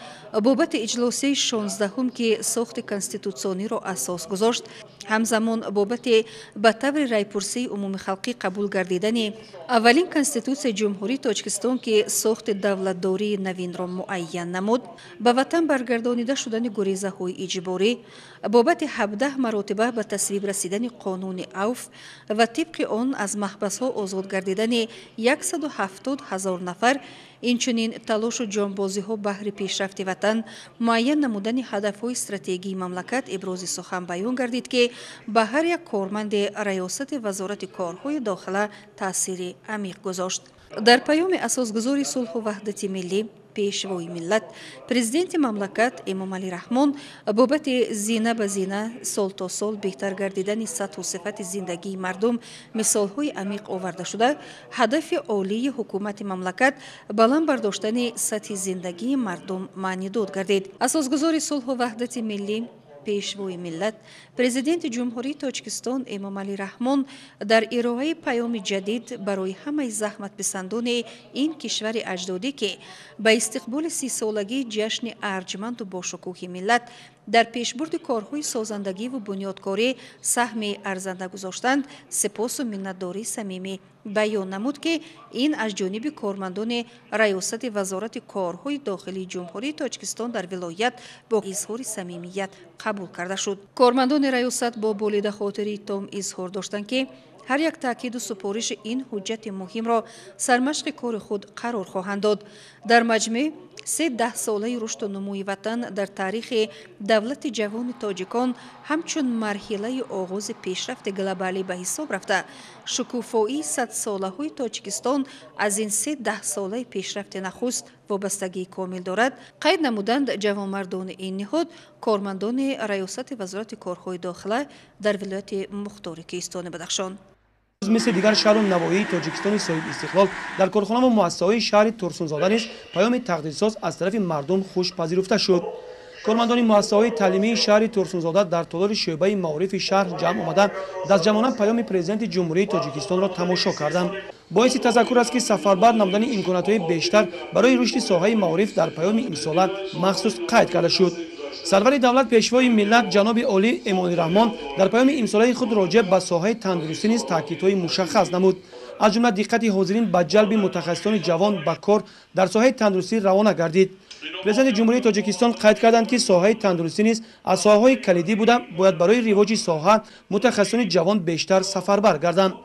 бобати иҷлосияи 16-ум, ки сохти конститутсиониро асос гузошт, ҳамзамон бобати ба таври райпурсии умумихалқӣ қабул гардидани аввалин Конститутсияи Ҷумҳурии Тоҷикистон, ки сохти давлатдории навинро муайян намуд, ба ватан баргардонида шудани гурезаҳои иҷборӣ, бобати 17 маротиба ба тасвиб расидани қонуни авф ва тибқи он аз маҳбасҳо озод гардидани 170 000 нафар, инчунин талошу ҷонбозиҳо баҳри пешрафти ватан, муайян намудани ҳадафҳои стратегии мамлакат ибрози сухан баён гардид, ки ба ҳар як корманди Раёсати Вазорати корҳои дохила таъсири амиқ гузошт. Дар паёми асосгузори сулҳу ваҳдати миллӣ, Пешвои миллат, Президенти мамлакат Эмомалӣ Раҳмон бобати зина ба зина, сол то сол беҳтар гардидани сатҳу сифати зиндагии мардум мисолҳои амиқ оварда шуда, ҳадафи олии ҳукумати мамлакат баланд бардоштани сатҳи зиндагии мардум маънидод гардид. Асосгузори сулҳу ваҳдати миллӣ, Пешвои миллат, Президенти Ҷумҳурии Тоҷикистон Эмомалӣ Раҳмон дар ироаи паёми ҷадид барои ҳамаи заҳматписандони ин кишвари аҷдодӣ, ки ба истиқболи 30-солагии ҷашни арҷманду бошукӯҳи миллат дар пешбурди корҳои созандагиву бунёдкорӣ саҳми арзанда гузоштанд, сипосу миннатдории самимӣ баён намуд, ки ин аз ҷониби кормандони Раёсати Вазорати корҳои дохилии Ҷумҳурии Тоҷикистон дар вилоят бо изҳори самимият қабул карда шуд. Кормандони раёсат бо болидахотирии том изҳор доштанд, ки ҳар як таъкиду супориши ин ҳуҷҷати муҳимро сармашқи кори худ қарор хоҳанд дод. Дар маҷмӯъ 3 даҳсолаи рушду нумӯи ватан дар таърихи давлати ҷавони тоҷикон ҳамчун марҳилаи оғози пешрафти глобалӣ ба ҳисоб рафта, шукуфоии садсолаҳои Тоҷикистон аз ин 3 даҳсолаи пешрафти нахуст вобастагии комил дорад, қайд намуданд ҷавонмардони ин ниҳод, кормандони Раёсати Вазорати корҳои дохила дар вилояти мухтори Кӯҳистони Бадахшон. Мисли дигар шаҳру навоҳии Тоҷикистони соҳибистиқлол дар корхона ва муассисаҳои шаҳри Турсунзода низ паёми тақдирсоз аз тарафи мардум хуш пазируфта шуд. Кормандони муассисаҳои таълимии шаҳри Турсунзода дар толори шӯъбаи маорифи шаҳр ҷамъ омада, дастҷамъона паёми Президенти Ҷумҳурии Тоҷикистонро тамошо карданд. Боиси тазаккур аст, ки сафарбар намудани имкониятҳои бештар барои рушди соҳаи маориф дар паёми имсола махсус қайд карда шуд. Сарвари давлат, Пешвои миллат ҷаноби олӣ Эмомалӣ Раҳмон дар паёми имсолаи худ роҷеъ ба соҳаи тандурустӣ низ таъкидҳои мушаххас намуд. Аз ҷумла диққати ҳозирин ба ҷалби мутахассисони ҷавон ба кор дар соҳаи тандурустӣ равона гардид. Президенти Ҷумҳурии Тоҷикистон қайд карданд, ки соҳаи тандурустӣ низ аз соҳаҳои калидӣ буда, бояд барои ривоҷи соҳа мутахассисони ҷавон бештар сафарбар гарданд.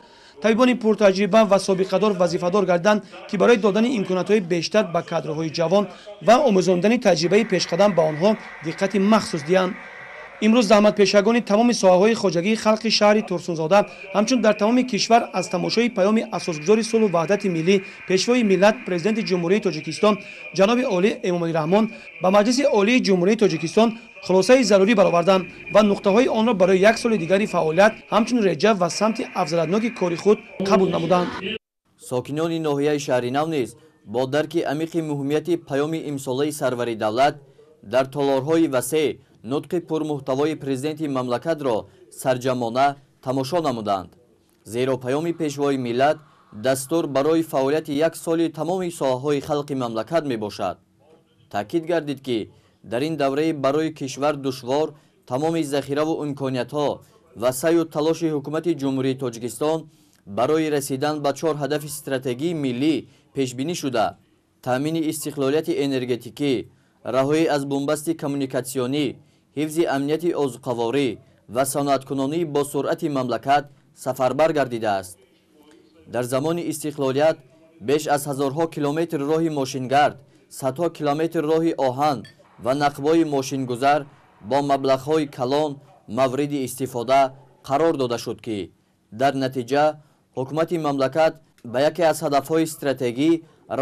Табибони пуртаҷриба ва собиқадор вазифадор гардиданд, ки барои додани имкониятҳои бештар ба кадрҳои ҷавон ва омӯзондани таҷрибаи пешқадам ба онҳо диққати махсус диҳанд. Имрӯз заҳматпешагони тамоми соҳаҳои хоҷагии халқи шаҳри Турсунзода, ҳамчун дар тамоми кишвар, аз тамошои паёми асосгузори сулҳу ваҳдати миллӣ, Пешвои миллат, Президенти Ҷумҳурии Тоҷикистон ҷаноби олӣ Эмомалӣ Раҳмон ба Маҷлиси Олии Ҷумҳурии Тоҷикистон хулосаи зарурӣ бароварданд ва нуқтаҳои онро барои як соли дигари фаъолият ҳамчун реҷа ва самти афзалиятноки кори худ қабул намуданд. Сокинони ноҳияи Шаҳринав низ бо дарки амиқи муҳимияти паёми имсолаи сарвари давлат дар толорҳои васеъ нутқи пурмуҳтавои президенти мамлакатро сарҷамона тамошо намуданд. Зеро паёми Пешвои миллат дастур барои фаъолияти як соли тамоми соҳаҳои халқи мамлакат мебошад. Таъкид гардид, ки дар ин давраи барои кишвар душвор тамоми захираву имкониятҳо ва саъю талоши ҳукумати Ҷумҳурии Тоҷикистон барои расидан ба 4 ҳадафи стратегии миллӣ пешбинӣ шуда, таъмини истиқлолияти энергетикӣ, раҳоӣ аз бунбасти коммуникатсионӣ, ҳифзи амнияти озуқаворӣ ва саноаткунонии бо суръати мамлакат сафарбар гардидааст. Дар замони истиқлолият беш аз ҳазорҳо километр роҳи мошингард, садҳо километр роҳи оҳан ва нақбҳои мошингузар бо маблағҳои калон мавриди истифода қарор дода шуд, ки дар натиҷа ҳукумати мамлакат ба яке аз ҳадафҳои стратегӣ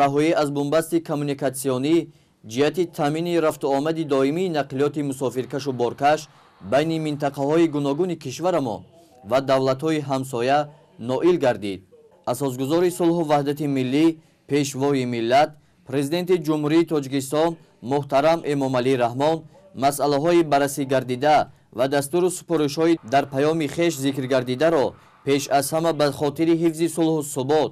раҳоӣ аз бунбасти коммуникатсионӣ ҷиҳати таъмини рафтуомади доимии нақлиёти мусофиркашу боркаш байни минтақаҳои гуногуни кишварамон ва давлатҳои ҳамсоя ноил гардид. Асосгузори сулҳу ваҳдати миллӣ, Пешвои миллат, Президенти Ҷумҳурии Тоҷикистон муҳтарам Эмомалӣ Раҳмон масъалаҳои баррасӣ гардида ва дастуру супоришҳои дар паёми хеш зикр гардидаро пеш аз ҳама ба хотири ҳифзи сулҳу субот,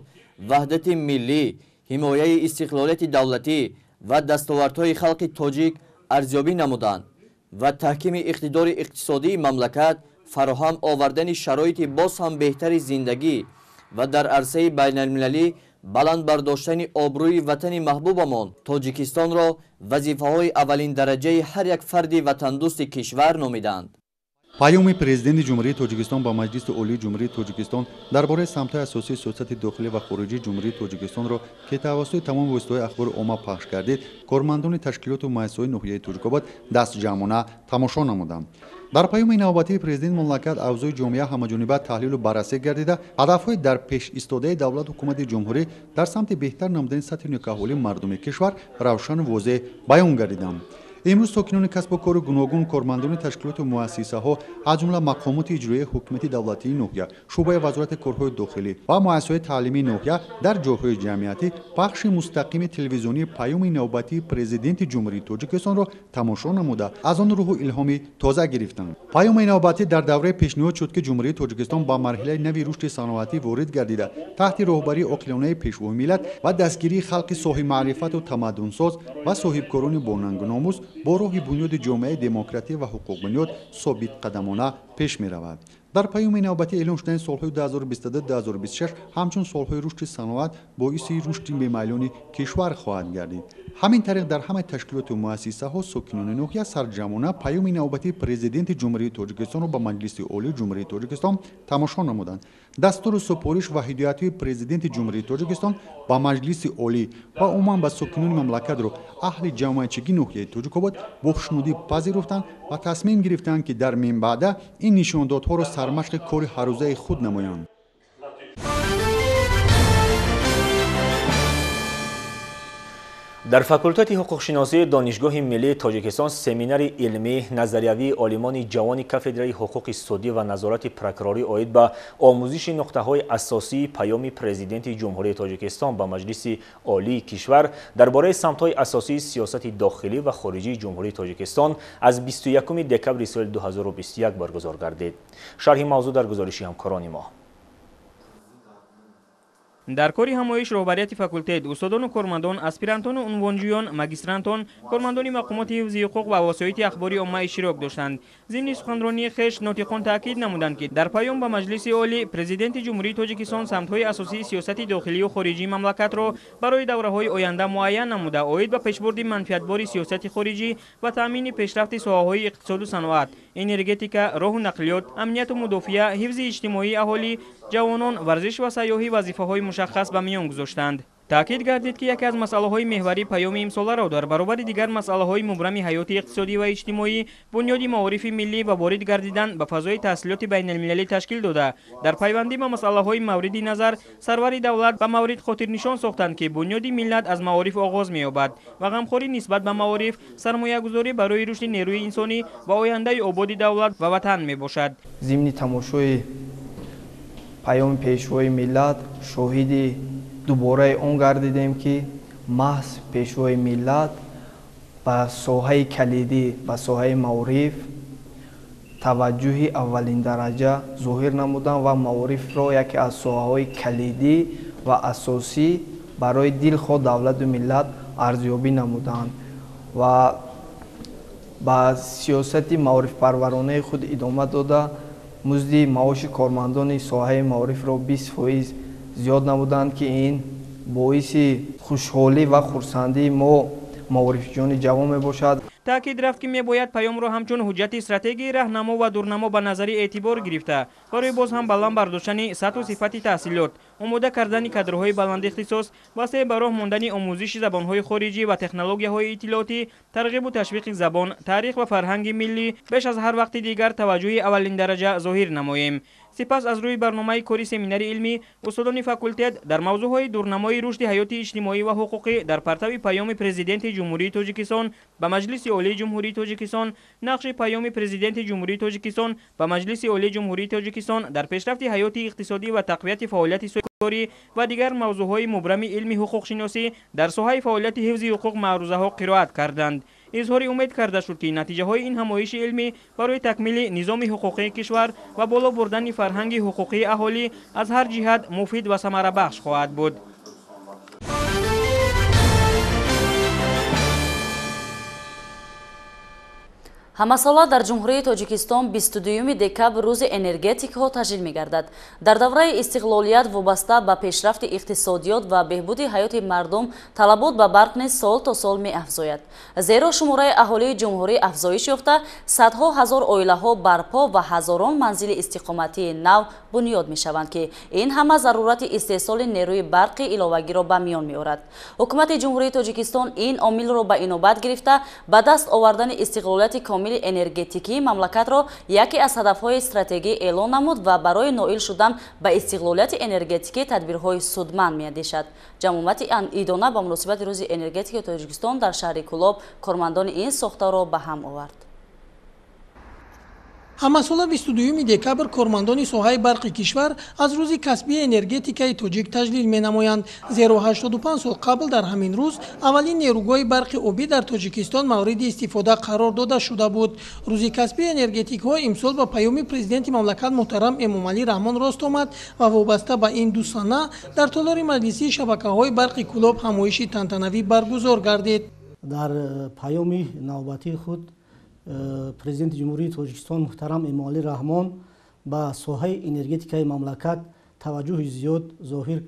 ваҳдати миллӣ, ҳимояи истиқлолияти давлатӣ ва дастовардҳои халқи тоҷик арзёбӣ намуданд ва таҳкими иқтидори иқтисодии мамлакат, фароҳам овардани шароити боз ҳам беҳтари зиндагӣ ва дар арсаи байналмилалӣ баланд бардоштани обрӯи ватани маҳбубамон Тоҷикистонро вазифаҳои аввалиндараҷаи ҳар як фарди ватандӯсти кишвар номиданд. Паёми Президенти Ҷумҳурии Тоҷикистон ба Маҷлиси Олии Ҷумҳурии Тоҷикистон дар бораи самтҳои асосии сиёсати дохилӣ ва хориҷии Ҷумҳурии Тоҷикистонро, ки тавассути тамоми воситаҳои ахбори омма пахш гардид, кормандони ташкилоту муассисаҳои ноҳияи Тоҷикобод дастҷамъона тамошо намуданд. Дар паёми навбатии президенти мамлакат авзои ҷомеа ҳамаҷониба таҳлилу баррасӣ гардида, ҳадафҳои дар пеш истодаи давлату ҳукумати ҷумҳурӣ дар самти беҳтар намудани сатҳи некӯаҳволии мардуми кишвар равшану возеҳ баён гардиданд. Имрӯз сокинони касбу кори гуногун, кормандони ташкилоту муассисаҳо, аз ҷумла мақомоти иҷроияи ҳукумати давлатии ноҳия, шӯъбаи вазорати корҳои дохилӣ ва муассисаҳои таълимии ноҳия дар ҷойҳои ҷамъиятӣ пахши мустақими телевизионии паёми навбатии Президенти Ҷумҳурии Тоҷикистонро тамошо намуда, аз он рӯҳу илҳоми тоза гирифтанд. Паёми навбатӣ дар давраи пешниҳод шуд, ки Ҷумҳурии Тоҷикистон ба марҳилаи нави рушди саноатӣ ворид гардида, таҳти роҳбарии оқилонаи Пешвои миллат ва дастгирии халқи соҳибмаърифату тамаддунсоз ва соҳибкорони бонангу номус бо роҳи бунёди ҷомеаи демократӣ ва ҳуқуқбунёд собитқадамона пеш меравад. Дар паёми навбатӣ эълон шудани солҳои 2022-2026 ҳамчун солҳои рушди саноат боиси рушди бемайлони кишвар хоҳад гардид. Ҳамин тариқ дар ҳамаи ташкилоту муассисаҳо сокинони ноҳия сарҷамъона паёми навбатии Президенти Ҷумҳурии Тоҷикистонро ба Маҷлиси Олии Ҷумҳурии Тоҷикистон тамошо намуданд. Дастуру супориш ва ҳидоятҳои Президенти Ҷумҳурии Тоҷикистон ба Маҷлиси Олӣ ва умуман ба сокинони мамлакатро аҳли ҷамъиятчигии ноҳияи Тоҷикобод бо хушнудӣ пазируфтанд ва тасмим гирифтанд, ки дар минбаъда ин нишондодҳоро сармашқи кори ҳаррӯзаи худ намоянд. Дар факултети ҳуқуқшиносии Донишгоҳи миллии Тоҷикистон семинари илмӣ назариявии олимони ҷавони кафедраи ҳуқуқи судӣ ва назорати прокурорӣ оид ба омӯзиши нуқтаҳои асосии паёми Президенти Ҷумҳурии Тоҷикистон ба Маҷлиси Олии кишвар дар бораи самтҳои асосии сиёсати дохилӣ ва хориҷии Ҷумҳурии Тоҷикистон аз 21 декабри соли 2021 баргузор гардид. Шарҳи мавзӯъ дар гузориши ҳамкорони мо. Дар кори ҳамоиш роҳбарияти факултет, устодону кормандон, аспирантону унвонҷӯён, магистрантон, кормандони мақомоти ҳифзи ҳуқуқ ва восоити ахбори омма иштирок доштанд. Зимни суханронии хеш нотиқон таъкид намуданд, ки дар паём ба Маҷлиси Олӣ Президенти Ҷумҳурии Тоҷикистон самтҳои асосии сиёсати дохилию хориҷии мамлакатро барои давраҳои оянда муайян намуда, оид ба пешбурди манфиатбори сиёсати хориҷӣ ва таъмини пешрафти соҳаҳои иқтисоду саноат, энергетика, роҳу нақлиёт, амнияту мудофиа, ҳифзи иҷтимоии аҳолӣ, ҷавонон, варзиш ва сайёҳӣ вазифаҳои мушаххас ба миён гузоштанд. Таъкид гардид, ки яке аз масъалаҳои меҳварии паёми имсоларо дар баробари дигар масъалаҳои мубрами ҳаёти иқтисодӣ ва иҷтимоӣ, бунёди маорифи миллӣ ва ворид гардидан ба фазои таҳсилоти байналмилалӣ ташкил дода. Дар пайвандӣ ба масъалаҳои мавриди назар сарвари давлат ба маврид хотирнишон сохтанд, ки бунёди миллат аз маориф оғоз меёбад ва ғамхорӣ нисбат ба маориф сармоягузорӣ барои рушди нерӯи инсонӣ ва ояндаи ободи давлат ва ватан мебошад. Зимни тамошои паёми Пешвои миллат шоҳиди дубораи он гардидем, ки маҳз Пешвои миллат ба соҳаи калидӣ, ба соҳаи маориф таваҷҷӯҳи аввалиндараҷа зоҳир намуданд ва маорифро яке аз соҳаҳои калидӣ ва асосӣ барои дилхоҳ давлату миллат арзёбӣ намуданд ва ба сиёсати маорифпарваронаи худ идома дода, музди маоши кормандони соҳаи маорифро 20% зиёд намуданд, ки ин боиси хушҳолӣ ва хурсандии мо маорифҷиёни ҷавон мебошад. Таъкид рафт, ки мебояд паёмро ҳамчун ҳуҷҷати стратегии раҳнамо ва дурнамо ба назари эътибор гирифта, барои боз ҳам баланд бардоштани сатҳу сифати таҳсилот, омода кардани кадрҳои баландихтисос, васеъ ба роҳ мондани омӯзиши забонҳои хориҷӣ ва технологияҳои иттилоотӣ, тарғибу ташвиқи забон, таърих ва фарҳанги миллӣ беш аз ҳар вақти дигар таваҷҷӯҳи аввалиндараҷа зоҳир намоем. Сипас аз рӯи барномаи кори семинари илмӣ устодони факултет дар мавзӯъҳои дурнамои рушди ҳаёти иҷтимоӣ ва ҳуқуқӣ дар партави паёми Президенти Ҷумҳурии Тоҷикистон ба Маҷлиси Олии Ҷумҳурии Тоҷикистон, нақши паёми Президенти Ҷумҳурии Тоҷикистон ба Маҷлиси Олии Ҷумҳурии Тоҷикистон дар пешрафти ҳаёти иқтисодӣ ва тақвияти фаъолияти соҳибкорӣ ва дигар мавзӯъҳои мубрами илми ҳуқуқшиносӣ дар соҳаи фаъолияти ҳифзи ҳуқуқ маърузаҳо қироат карданд. Изҳори умед карда шуд, ки натиҷаҳои ин ҳамоиши илмӣ барои такмили низоми ҳуқуқии кишвар ва боло бурдани фарҳанги ҳуқуқии аҳолӣ аз ҳар ҷиҳат муфид ва самарабахш хоҳад буд. Ҳамасола дар Ҷумҳурии Тоҷикистон 22 декабр рӯзи энергетикҳо таҷлил мегардад. Дар давраи истиқлолият вобаста ба пешрафти иқтисодиёт ва беҳбуди ҳаёти мардум талабот ба барқ низ сол то сол меафзояд. Зеро шумораи аҳолии ҷумҳурӣ афзоиш ёфта, садҳо ҳазор оилаҳо барпо ва ҳазорон манзили истиқоматии нав бунёд мешаванд, ки ин ҳама зарурати истеҳсоли нерӯи барқи иловагиро ба миён меорад. Ҳукумати Ҷумҳурии Тоҷикистон ин омилро ба инобат гирифта, ба даст овардани истиқлолияти комили энергетикии мамлакатро яке аз ҳадафҳои стратегӣ эълон намуд ва барои ноил шудан ба истиқлолияти энергетикӣ тадбирҳои судманд меандешад. Ҷамъомати идона ба муносибати рӯзи энергетикии Тоҷикистон дар шаҳри Кӯлоб кормандони ин сохторро ба ҳам овард. Ҳамасола 22 декабр кормандони соҳаи барқи кишвар аз рӯзи касбии энергетикаи тоҷик таҷлил менамоянд. Зеро 85 сол қабл дар ҳамин рӯз аввалин нерӯгоҳи барқи обӣ дар Тоҷикистон мавриди истифода қарор дода шуда буд. Рӯзи касбии энергетикҳо имсол ба паёми президенти мамлакат муҳтарам Эмомалӣ Раҳмон рост омад ва вобаста ба ин ду сана дар толори маҷлисии шабакаҳои барқи Кӯлоб ҳамоиши тантанавӣ баргузор гардид. Дар паёми навбатии худ Президенти Ҷумҳурии Тоҷикистон муҳтарам Эмомалӣ Раҳмон ба соҳаи энергетикаи мамлакат таваҷҷӯҳи зиёд зоҳир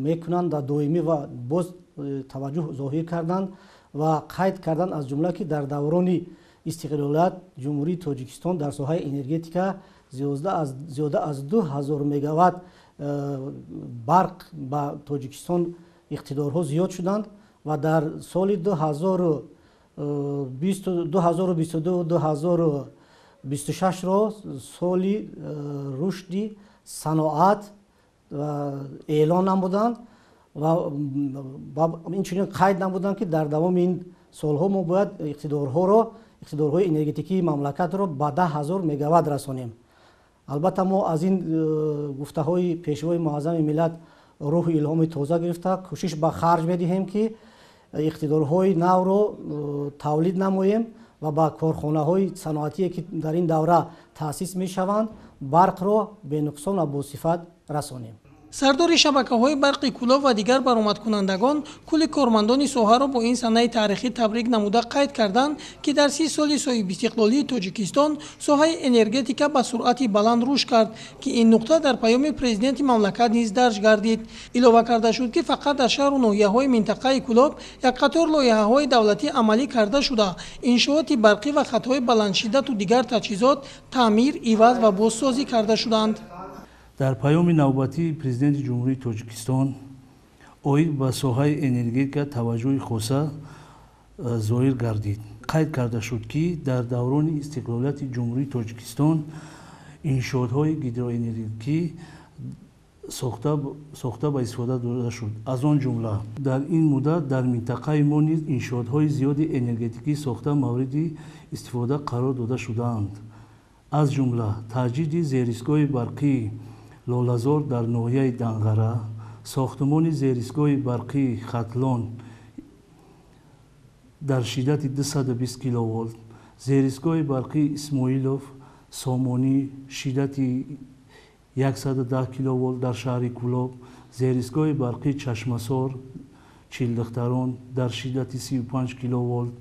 мекунанд ва доимӣ ва боз таваҷҷӯҳ зоҳир карданд ва қайд карданд аз ҷумла, ки дар даврони истиқлолият Ҷумҳурии Тоҷикистон дар соҳаи энергетика зиёда аз 2000 мегаватт барқ ба Тоҷикистон иқтидорҳо зиёд шуданд ва дар соли 2022-2026-ро соли рушди саноат эълон намуданд ва инчунин қайд намуданд, ки дар давоми ин солҳо мо бояд иқтидорҳои энергетикии мамлакатро ба 10 000 мегаватт расонем. Албатта, мо аз ин гуфтаҳои Пешвои муаззами миллат рӯҳу илҳоми тоза гирифта, кӯшиш ба харҷ медиҳем, ки иқтидорҳои навро тавлид намоем ва ба корхонаҳои саноатие, ки дар ин давра таъсис мешаванд, барқро бенуқсон ва босифат расонем. Сардори шабакаҳои барқи Кӯлоб ва дигар баромадкунандагон кулли кормандони соҳаро бо ин санаи таърихӣ табрик намуда қайд карданд, ки дар 30 соли соҳибистиқлолии Тоҷикистон соҳаи энергетика ба суръати баланд рушд кард, ки ин нуқта дар паёми президенти мамлакат низ дарҷ гардид. Илова карда шуд, ки фақат дар шаҳру ноҳияҳои минтақаи Кӯлоб як қатор лоиҳаҳои давлатӣ амалӣ карда шуда, иншооти барқӣ ва хатҳои баландшиддату дигар таҷҳизот таъмир, иваз ва бозсозӣ карда шуданд. Дар паёми навбатии Президенти Ҷумҳурии Тоҷикистон оид ба соҳаи энергетика таваҷҷӯҳи хоса зоҳир гардид. Қайд карда шуд, ки дар даврони истиқлолияти Ҷумҳурии Тоҷикистон иншоотҳои гидроэнергетикӣ сохта ба истифода дода шуд. Аз он ҷумла дар ин муддат дар минтақаи мо низ иншоотҳои зиёди энергетикӣ сохта мавриди истифода қарор дода шудаанд. Аз ҷумла таҷдиди зеристгоҳи барқии Лолазор дар ноҳияи Данғара, сохтмони зеристгоҳи барқии Хатлон дар шиддати 220 киловолт, зеристгоҳи барқии Исмоилов Сомонӣ шиддати 110 киловолт дар шаҳри Кӯлоб, зеристгоҳи барқии Чашмасор Чилдухтарон дар шиддати 35 киловолт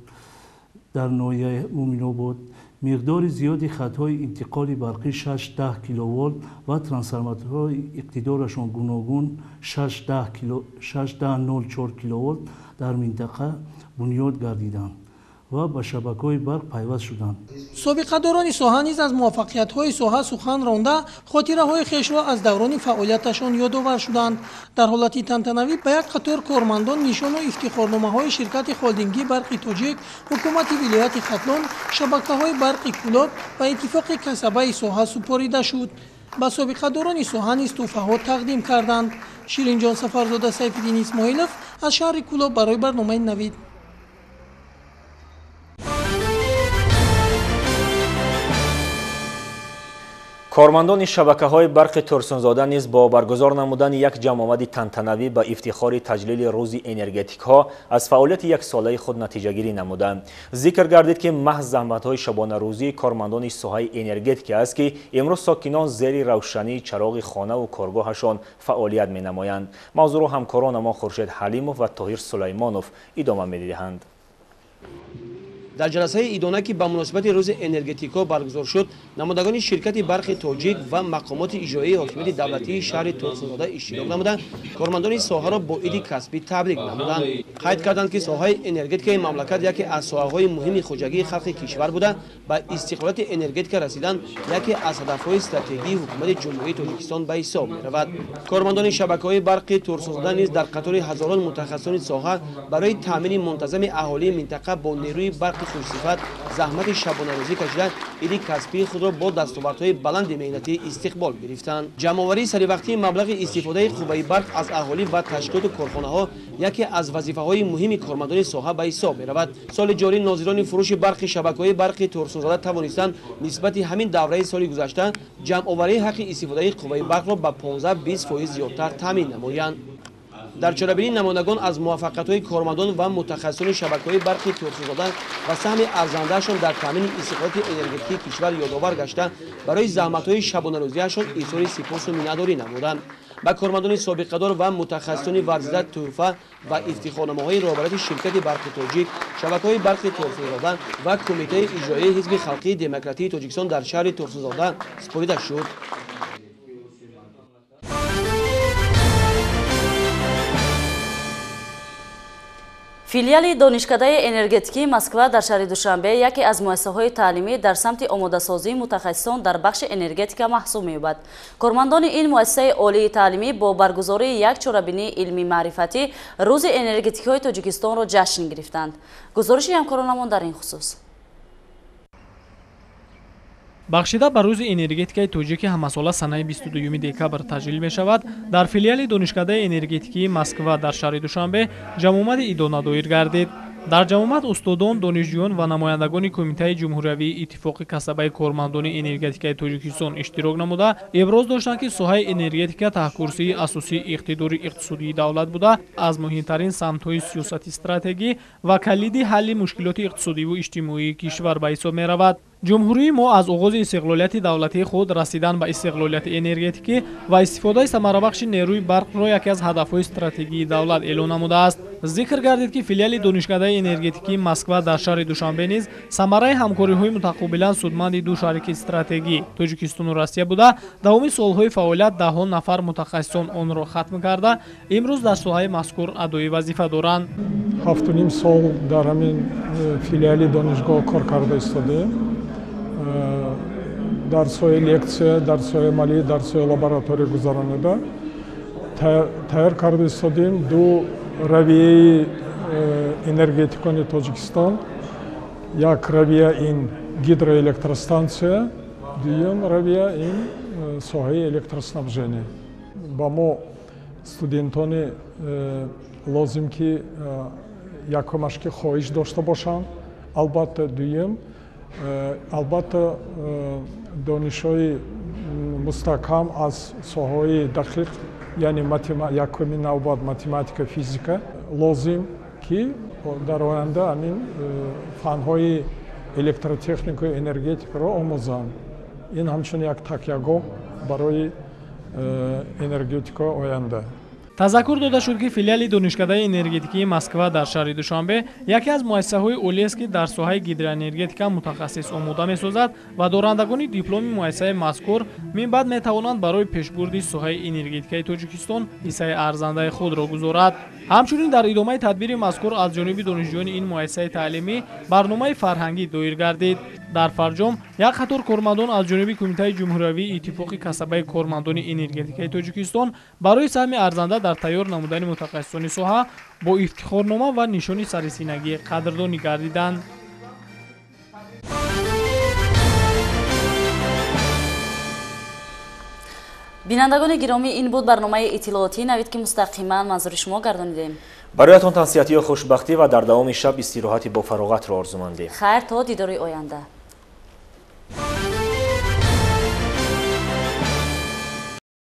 дар ноҳияи Муминобод, миқдори зиёди хатҳои интиқоли барқӣ 6-10 киловолт ва трансформаторҳои иқтидорашон гуногун 6-10,04 киловолт дар минтақа бунёд гардиданд ва ба шабакаҳои барқ пайваст шуданд. Собиқадорони соҳа низ аз муваффақиятҳои соҳа сухан ронда, хотираҳои хешро аз даврони фаъолияташон ёдовар шуданд. Дар ҳолати тантанавӣ ба як қатор кормандон нишону ифтихорномаҳои ширкати холдингии барқи Тоҷик, ҳукумати вилояти Хатлон, шабакаҳои барқи Кӯлоб ва иттифоқи касабаи соҳа супорида шуд. Ба собиқадорони соҳа низ тӯҳфаҳо тақдим карданд. Ширинҷон Сафарзода, Сайфиддин Исмоилов аз шаҳри Кӯлоб барои барномаи Навид. Кормандони шабакаҳои барқи Турсунзода низ бо баргузор намудани як ҷамъомади тантанавӣ ба ифтихори таҷлили рӯзи энергетикҳо аз фаъолияти яксолаи худ натиҷагирӣ намуданд. Зикр гардид, ки маҳз заҳматҳои шабонарӯзии кормандони соҳаи энергетика аст, ки имрӯз сокинон зери равшании чароғи хонаву коргоҳашон фаъолият менамоянд. Мавзӯъро ҳамкоронамон Хуршед Ҳалимов ва Тоҳир Сулаймонов идома медиҳанд. Дар ҷаласаи идона, ки ба муносибати рӯзи энергетикҳо баргузор шуд, намояндагони ширкати барқи Тоҷик ва мақомоти иҷроии ҳокимияти давлатии шаҳри Турсунзода иштирок намуданд, кормандони соҳаро бо иди касбӣ табрик намуданд. Қайд карданд, ки соҳаи энергетикаи мамлакат яке аз соҳаҳои муҳими хоҷагии халқи кишвар буда, ба истиқлолияти энергетика расидан яке аз ҳадафҳои стратегии ҳукумати Ҷумҳурии Тоҷикистон ба ҳисоб меравад. Кормандони шабакаҳои барқи Турсунзода низ дар қатори ҳазорон мутахассисони соҳа барои таъмини мунтазами аҳолии минтақа бо нерӯи барқи хушсифат заҳмати шабонарӯзӣ кашида, иди касбии худро бо дастовардҳои баланди меҳнатӣ истиқбол гирифтанд. Ҷамъоварии саривақтии маблағи истифодаи қувваи барқ аз аҳолӣ ва ташкилоту корхонаҳо яке аз вазифаҳои муҳими кормандони соҳа ба ҳисоб меравад. Соли ҷорӣ нозирони фурӯши барқи шабакаҳои барқи Турсунзода тавонистанд нисбати ҳамин давраи соли гузашта ҷамъоварии ҳаққи истифодаи қувваи барқро ба 15-20% зиёдтар таъмин намоянд. Дар чорабинӣ намояндагон аз муваффақиятҳои кормандон ва мутахассисони шабакаҳои барқи Турсунзода ва саҳми арзандаашон дар таъмини истиқлолияти энергетикии кишвар ёдовар гашта, барои заҳматҳои шабонарӯзиашон изҳори сипосу миннатдорӣ намуданд. Ба кормандони собиқадор ва мутахассисони варзида тӯҳфа ва ифтихорномаҳои роҳбарияти ширкати барқи Тоҷик, шабакаҳои барқи Турсунзода ва Кумитаи иҷроияи Ҳизби халқии демократии Тоҷикистон дар шаҳри Турсунзода супорида шуд. Филиали Донишкадаи энергетикии Москва дар шаҳри Душанбе яке аз муассисаҳои таълимӣ дар самти омодасозии мутахассисон дар бахши энергетика маҳсуб меёбад. Кормандони ин муассисаи олии таълимӣ бо баргузории як чорабинии илмӣ маърифатӣ рӯзи энергетикҳои Тоҷикистонро ҷашн гирифтанд. Гузориши ҳамкоронамон дар ин хусус. Бахшида ба рӯзи энергетикаи тоҷики ҳамасола санаи 22 декабр таҷлил мешавад, дар филиали Донишкадаи энергетикии Москва дар шаҳри Душанбе ҷамъомади идона доир гардид. Дар ҷамъомад устодон, донишҷӯён ва намояндагони Кумитаи Ҷумҳуриявии Иттифоқи касабаи кормандони энергетикаи Тоҷикистон иштирок намуда, иброз доштанд, ки соҳаи энергетика таҳкурсии асосии иқтидори иқтисодии давлат буда, аз муҳимтарин самтҳои сиёсати стратегӣ ва калиди ҳалли мушкилоти иқтисодиву иҷтимоии кишвар ба ҳисоб меравад. Ҷумҳурии мо аз оғози истиқлолияти давлатии худ расидан ба истиқлолияти энергетикӣ ва истифодаи самарабахши нерӯи барқро яке аз ҳадафҳои стратегии давлат эълон намудааст. Зикр гардид, ки филиали Донишкадаи энергетикии Москва дар шаҳри Душанбе низ самараи ҳамкориҳои мутақобилан судманди ду шарики стратегӣ Тоҷикистону Россия буда, давоми солҳои фаъолият даҳон нафар мутахассисон онро хатм карда, имрӯз дар соҳаи мазкур адои вазифа доранд. 7,5 сол дар ҳамин филиали донишгоҳ кор карда истодаем. Дарсҳои лексия, дарсҳои амалӣ, дарсҳои лаборатория гузаронида тайёр карда истодем ду равияи энергетикони Тоҷикистон. Як равия ин гидроэлектростанция, дуюм равия ин соҳаи электроснабжение. Ба мо студентони лозим, ки якумаш ки хоҳиш дошта бошанд, албатта дуюм албатта донишҳои мустаҳкам аз соҳаҳои дақиқ, яъне якуми навбат математика, физика лозим, ки дар оянда ҳамин фанҳои электротехникаю энергетикаро омӯзанд. Ин ҳамчун як такягоҳ барои энергетикаи оянда. Тазаккур дода шуд, ки филиали Донишкадаи энергетикии Москва дар шаҳри Душанбе яке аз муассисаҳои олиест, ки дар соҳаи гидроэнергетика мутахассис омода месозад ва дорандагони дипломи муассисаи мазкур минбаъд метавонанд барои пешбурди соҳаи энергетикаи Тоҷикистон ҳиссаи арзандаи худро гузорад. Ҳамчунин дар идомаи тадбири мазкур аз ҷониби донишҷӯёни ин муассисаи таълимӣ барномаи фарҳангӣ доир гардид. Дар фарҷом як қатор кормандон аз ҷониби Кумитаи Ҷумҳуриявии Иттифоқи касабаи кормандони энергетикаи Тоҷикистон барои саҳми арзанда дар тайёр намудани мутахассисони соҳа бо ифтихорнома ва нишони сарисинагӣ қадрдонӣ гардиданд. Бинандагони гиромӣ, ин буд барномаи иттилоотии Навид, ки мустақиман манзури шумо гардонидем. Бароятон тансиҳатию хушбахтӣ ва дар давоми шаб истироҳати бофароғатро орзумандем. Хайр, то дидори оянда.